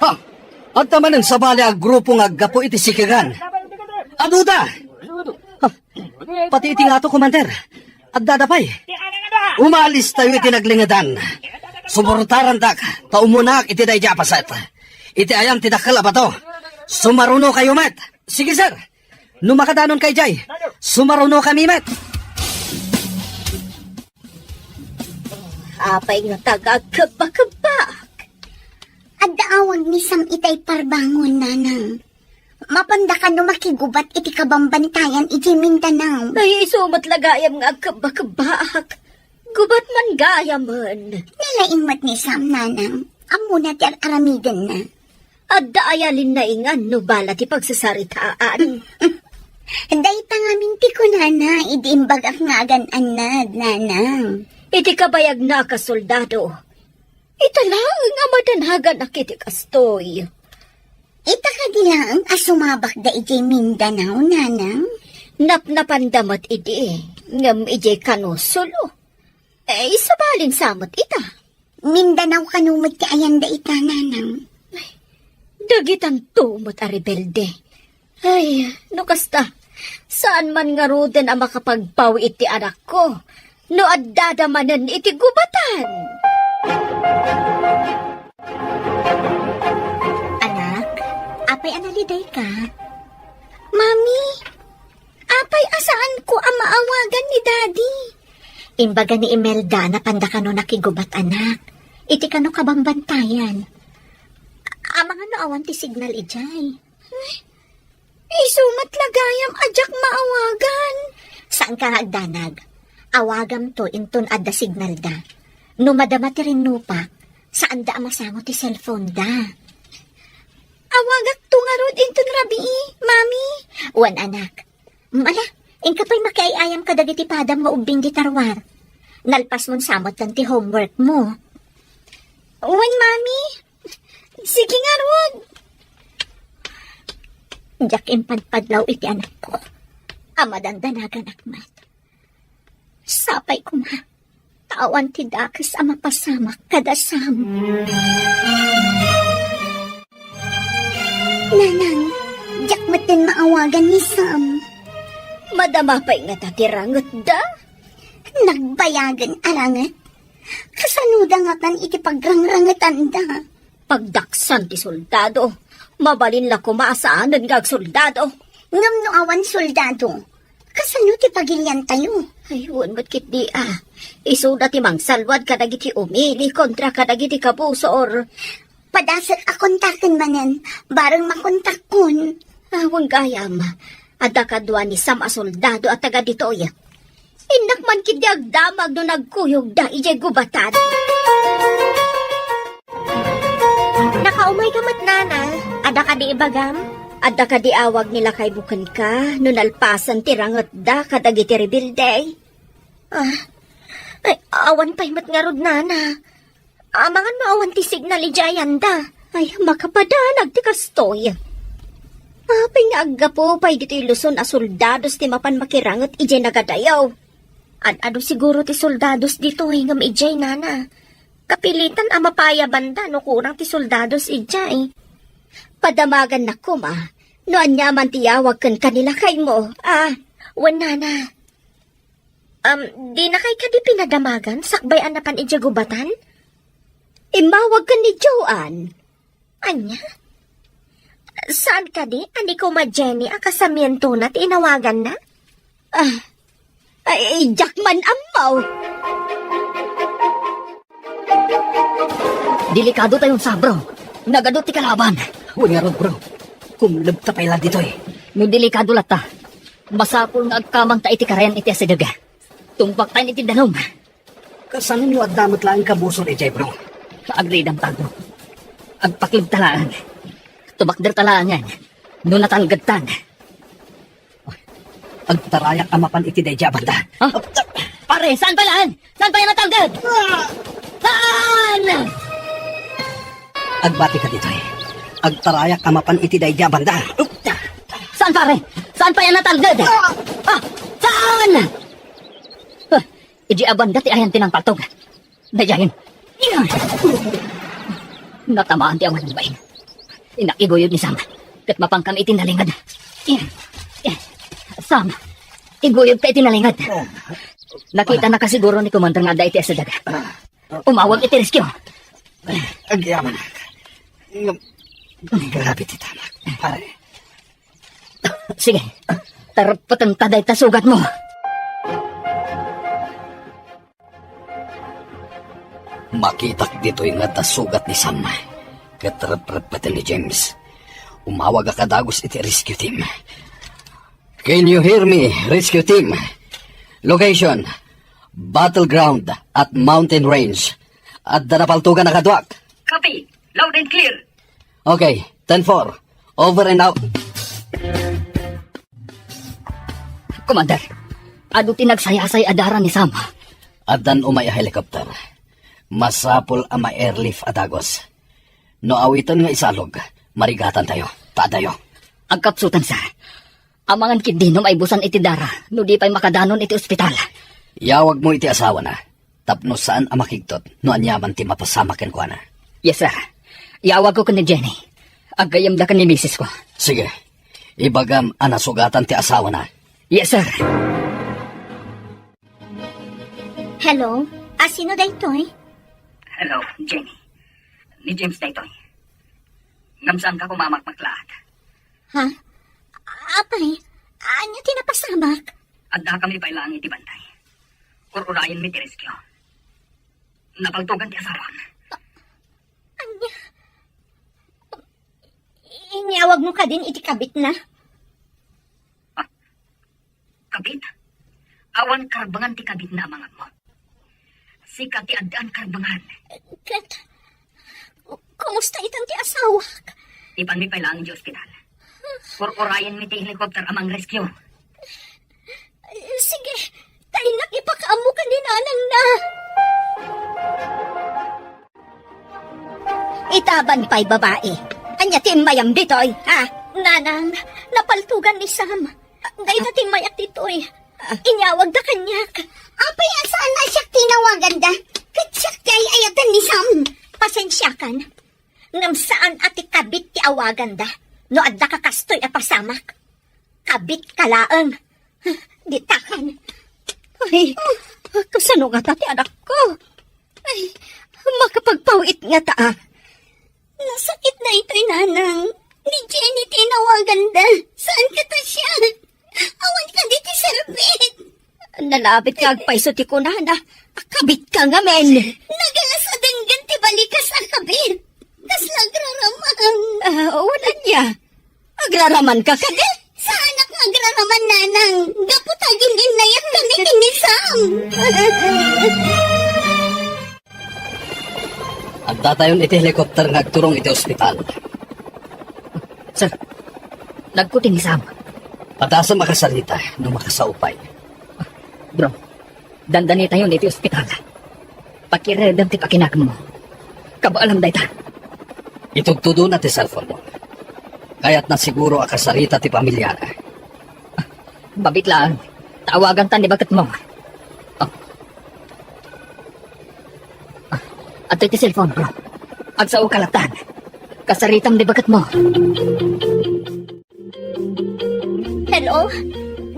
Ha! Adda manen sabali a grupo nga aggapu iti sikegan. Aduda! Ha! Pati iti ngato, Commander. Addada pay. Umalis tayo iti naglingedan. Suportarandak, ta umunak iti daydi a paset. Iti ayan ti dakkel a bato. Sumaruno kayo met. Sige, sir. No makadanonka idiay, sumaruno kami met. Apay nga taga agkebba-kebbak? Adda awag ni Sam itay parbangon, nanang. Mapanda kano makigubat iti kabambantayan iti Mindanao? Ay, isu met la gayam nga agkebba-kebbaak. Gubat man gayamen. Nalaing met ni Sam, nanang. Ammona ti ar-aramidenna. Adda aya linnaingan no bala ti pagsasaritaan? Dayta ngamin ti kunana idi imbagak nga agan-annad, nanang. Iti kabayagna a kasoldado, ita laeng a madanaganak iti kastoy. Ita kadi laeng a sumabakda idiay Mindanao, nanang? Napnapanda met idi, ngem idiay kano solo. Eh, sabalin sa met ita. Mindanao kano met ti ayanda ita, nanang. Dagitanto met a rebelde. Ay, no kasta, saan man ngaruden a makapagpaw iti anakko no addada manen iti gubatan? Anak, apay a nalidayka? Mami, apay a saanko a maawagan ni Daddy? Imbaga ni Imelda a napanda kano nakigubat, anak. Iti kano kabambantayan. Amangan no awan ti signal idiay. Isu met la gayam a diak maawagan. Saanka nga agdanag. Awagamto inton adda signalda. No madama ti rinnupak, saanda a masango ti cellphone da. Awagakto ngarud inton rabii, Mami. Wen, anak. Ala, inka pay makiay-ayam kadagiti padam nga ubbing di tarwar. Nalpasmon sa met ti homework mo. Wen, Mami. Sige ngarud. Diak impadpadlaw iti anakko a madandanaganak met. Sapay koma ta awan ti dakes a mapasamak kada Sam. Nanang, diak metten maawagan ni Sam. Madama pay ngata ti rangetda? Nagbayagen a ranget? Kasanoda ngatan iti pagrangrangetanda? Pagdaksan ti soldado, mabalin la koma a saanen nga agsoldado. Ngem no awan soldado, kasano ti pagiliantayo? Ay, wen met ketdi a. Isuda ti mangsalwad kadagiti umili kontra kadagiti kabusor. Padasek a kontaken manen, bareng makontakkon. Awan gayam, adda kadua ni Sam a soldado a taga ditoy. Innak man ketdi agdamag no nagkuyogda idiay gubatan. Nakaumay ka met, nana. Adda kadi ibagam? Adda kadi awag ni lakaymo kenka no nalpasen ti rangetda kadagiti rebelde? Ah, ay, awan pay met ngarud, nana. Amangan no awan ti signal idiay ayanda. Ay, makapadanag ti kastoy. Apay nga aggapu pay ditoy Luzon a soldados ti mapan makiranget idiay nagadayaw? Ad-adu siguro ti soldados ditoy ngem idiay, nana. Kapilitan a mapayabanda no kurang ti soldados idiay. Padamagannak koma no ania man ti yawag kenka ni lakaymo. Ah, wen, nana. Um, dinakay kadi pinadamagan sakbay a napan idiay gubatan? Immawag ken ni Joan. Ania? Saan kadi a ni Kuma Jenny a kasamientona ti inawaganna? Ah, ay, diak man ammo. Delikado tayon sa, bro. Nagadu ti kalaban. Wen ngarud, bro. Kumleb ta pay la ditoy. No delikado latta, masapul nga agkamang ta iti karayan iti asideg. Tumbak tayon iti danum. Kasano no adda met laeng kabusor idiay, bro? Agridam tayo. Agpaklib ta laeng. Tumakder ta laengen. No natalged tan. Agtarayak a mapan iti daydi a banda. Ha? Pare, saan pay laeng? Saan pay a natalged? Saan? Agbatika ditoy. Agtarayak a mapan iti daydi a banda. Saan, pare? Saan pay a natalged? Ah, saan? Ah, idi a banda ti ayan ti nangpaltog. Daydiayen. Natamaan ti awan bain. Innak iguyod ni Sam. Ket mapankami iti nalinged. Sam, iguyodka iti nalinged. Nakitanaka siguro ni Commander nga adda iti siudad. Umawag iti rescue. Agyamanak. Ngem, grabe ti tamak, pare. Sige, tarpeten ta dayta sugatmo. Makitak ditoy nga adda sugat ni Sam ket reprepeten ni James. Umawagak a dagus iti rescue team. Can you hear me, rescue team? Location, battleground at mountain range. Adda napaltogan a kaduak. Copy. Loud and clear. Okay, ten four. Over and out. Commander, adu ti nagsayasay a dara ni Sam. Addan umay a helicopter. Masapul a ma-airlift a dagus. No awiten nga isalog, marigatantayo. Ta adayo. Agkapsutan, sir. Amangan ketdi no maibusan iti dara, no di pay makadanon iti ospital. Yawagmo iti asawana. Tapno saan a makigtot no aniaman ti mapasamak kenkuana. Yes, sir. Yawagko ken ni Jenny. Aggayemda ken ni misis ko. Sige. Ibagam a nasugatan ti asawana. Yes, sir. Hello? A sino daytoy? Hello, Jenny. Ni James daytoy. Ngem saanka koma a makmaklaat. Ha? Apay, ania ti napasamak? Addakami pay laeng iti bantay. Ur-urayenmi ti rescue. Napaltogan ti asawam. Ania? Inyawagmo kadin iti kabitna? Ah, kabit? Awan karbengan ti kabitna, amanganmo. Sika ti addaan karbengan. Ket, kumusta itan ti asawak? Ipanmi pay laeng idiay ospital. Ur-urayenmi ti helicopter a mangrescue. Sige, ta innak ipakaammo ken ni nanangna. Itaban pay, babai. Ania ti immayam ditoy, ha? Nanang, napaltogan ni Sam. Dayta ti immayak ditoy. Inyawagda kaniak. Apay a saan a siak ti inawaganda? Ket siak ti ay-ayatan ni Sam. Pasensiakan. Ngem saan a ti kabit ti awaganda no adda ka kastoy a pasamak. Kabitka laeng. Ditakan. Ay, kasano ngata ti anakko? Ay, makapagpaw-it ngata, a. Nasakit daytoy, nanang. Ni Jenny ti inawaganda. Saan kata siak? Awan kadi ti serbit. Nalabit nga agpayso ti kunana. Kabitka ngamin. Nagalas a denggen ti balikas a kabit. Kasla agraraman. Ah, wen ania? Agraramanka kadi? Saanak nga agraraman, nanang. Gapu ta agin-innayakkami ken ni Sam. Addatayon iti helicopter nga agturong iti ospital. Sir, nagkuti ni Sam. Padasem a kasarita no makasao pay. Bro, dandanitayon iti ospital. Pakiredem ti pakinakemmo. Kabaelam dayta. Itudtudona ti cellphone mo. Kayatna siguro a kasarita ti pamiliana. Babit laeng. Tawaganta ni baketmo. Ah. Ah, adtoy ti cellphone, bro. Agsaoka latta. Kasaritam ni baketmo. Hello?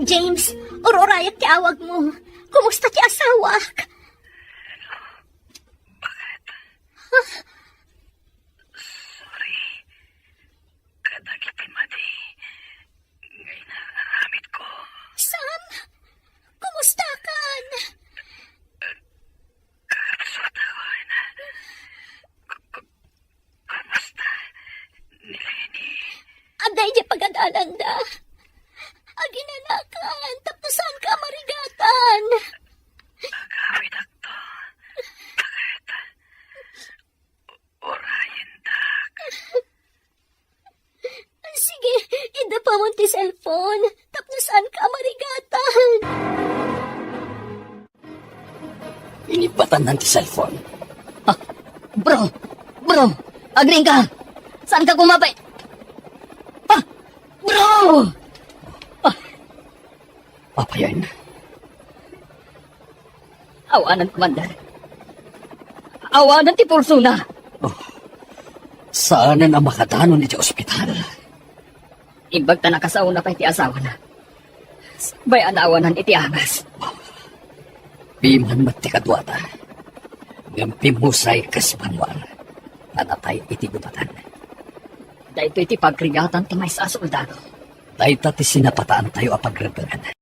James, ur-urayak ti awagmo. Kumusta ti asawak? Bakit? Huh? Sorry. Kadagiti madi nga inaaramidko. Sam, kumustakan? Kakabsat ako, ina. Ku-, ku-, kumusta ni Lenny? Adda idiay pagad-ananda. Aginanakan, tapno saanka a marigatan. Agawidakto. Bakit? Urayendak. Sige, idapamon ti cellphone. Tapno saanka a marigat. Inibatan ti cellphone. Ah, bro! Bro! Agriingka! Saanka kumapay? Ah! Bro! Ah! Apayen? Awanan, Commander. Awanan ti pulsona. Oh, saanen a makadanon iti ospital. Imbag ta nakasaona pay ti asawana. Sakbay a naawanan iti angas. Piman met ti kaduada. Ngem pimmusay kas manual. Ta natay iti gubatan. Daytoy ti pagriatan ti maysa a soldado. Dayta ti sinapataantayo a pagrebbengan.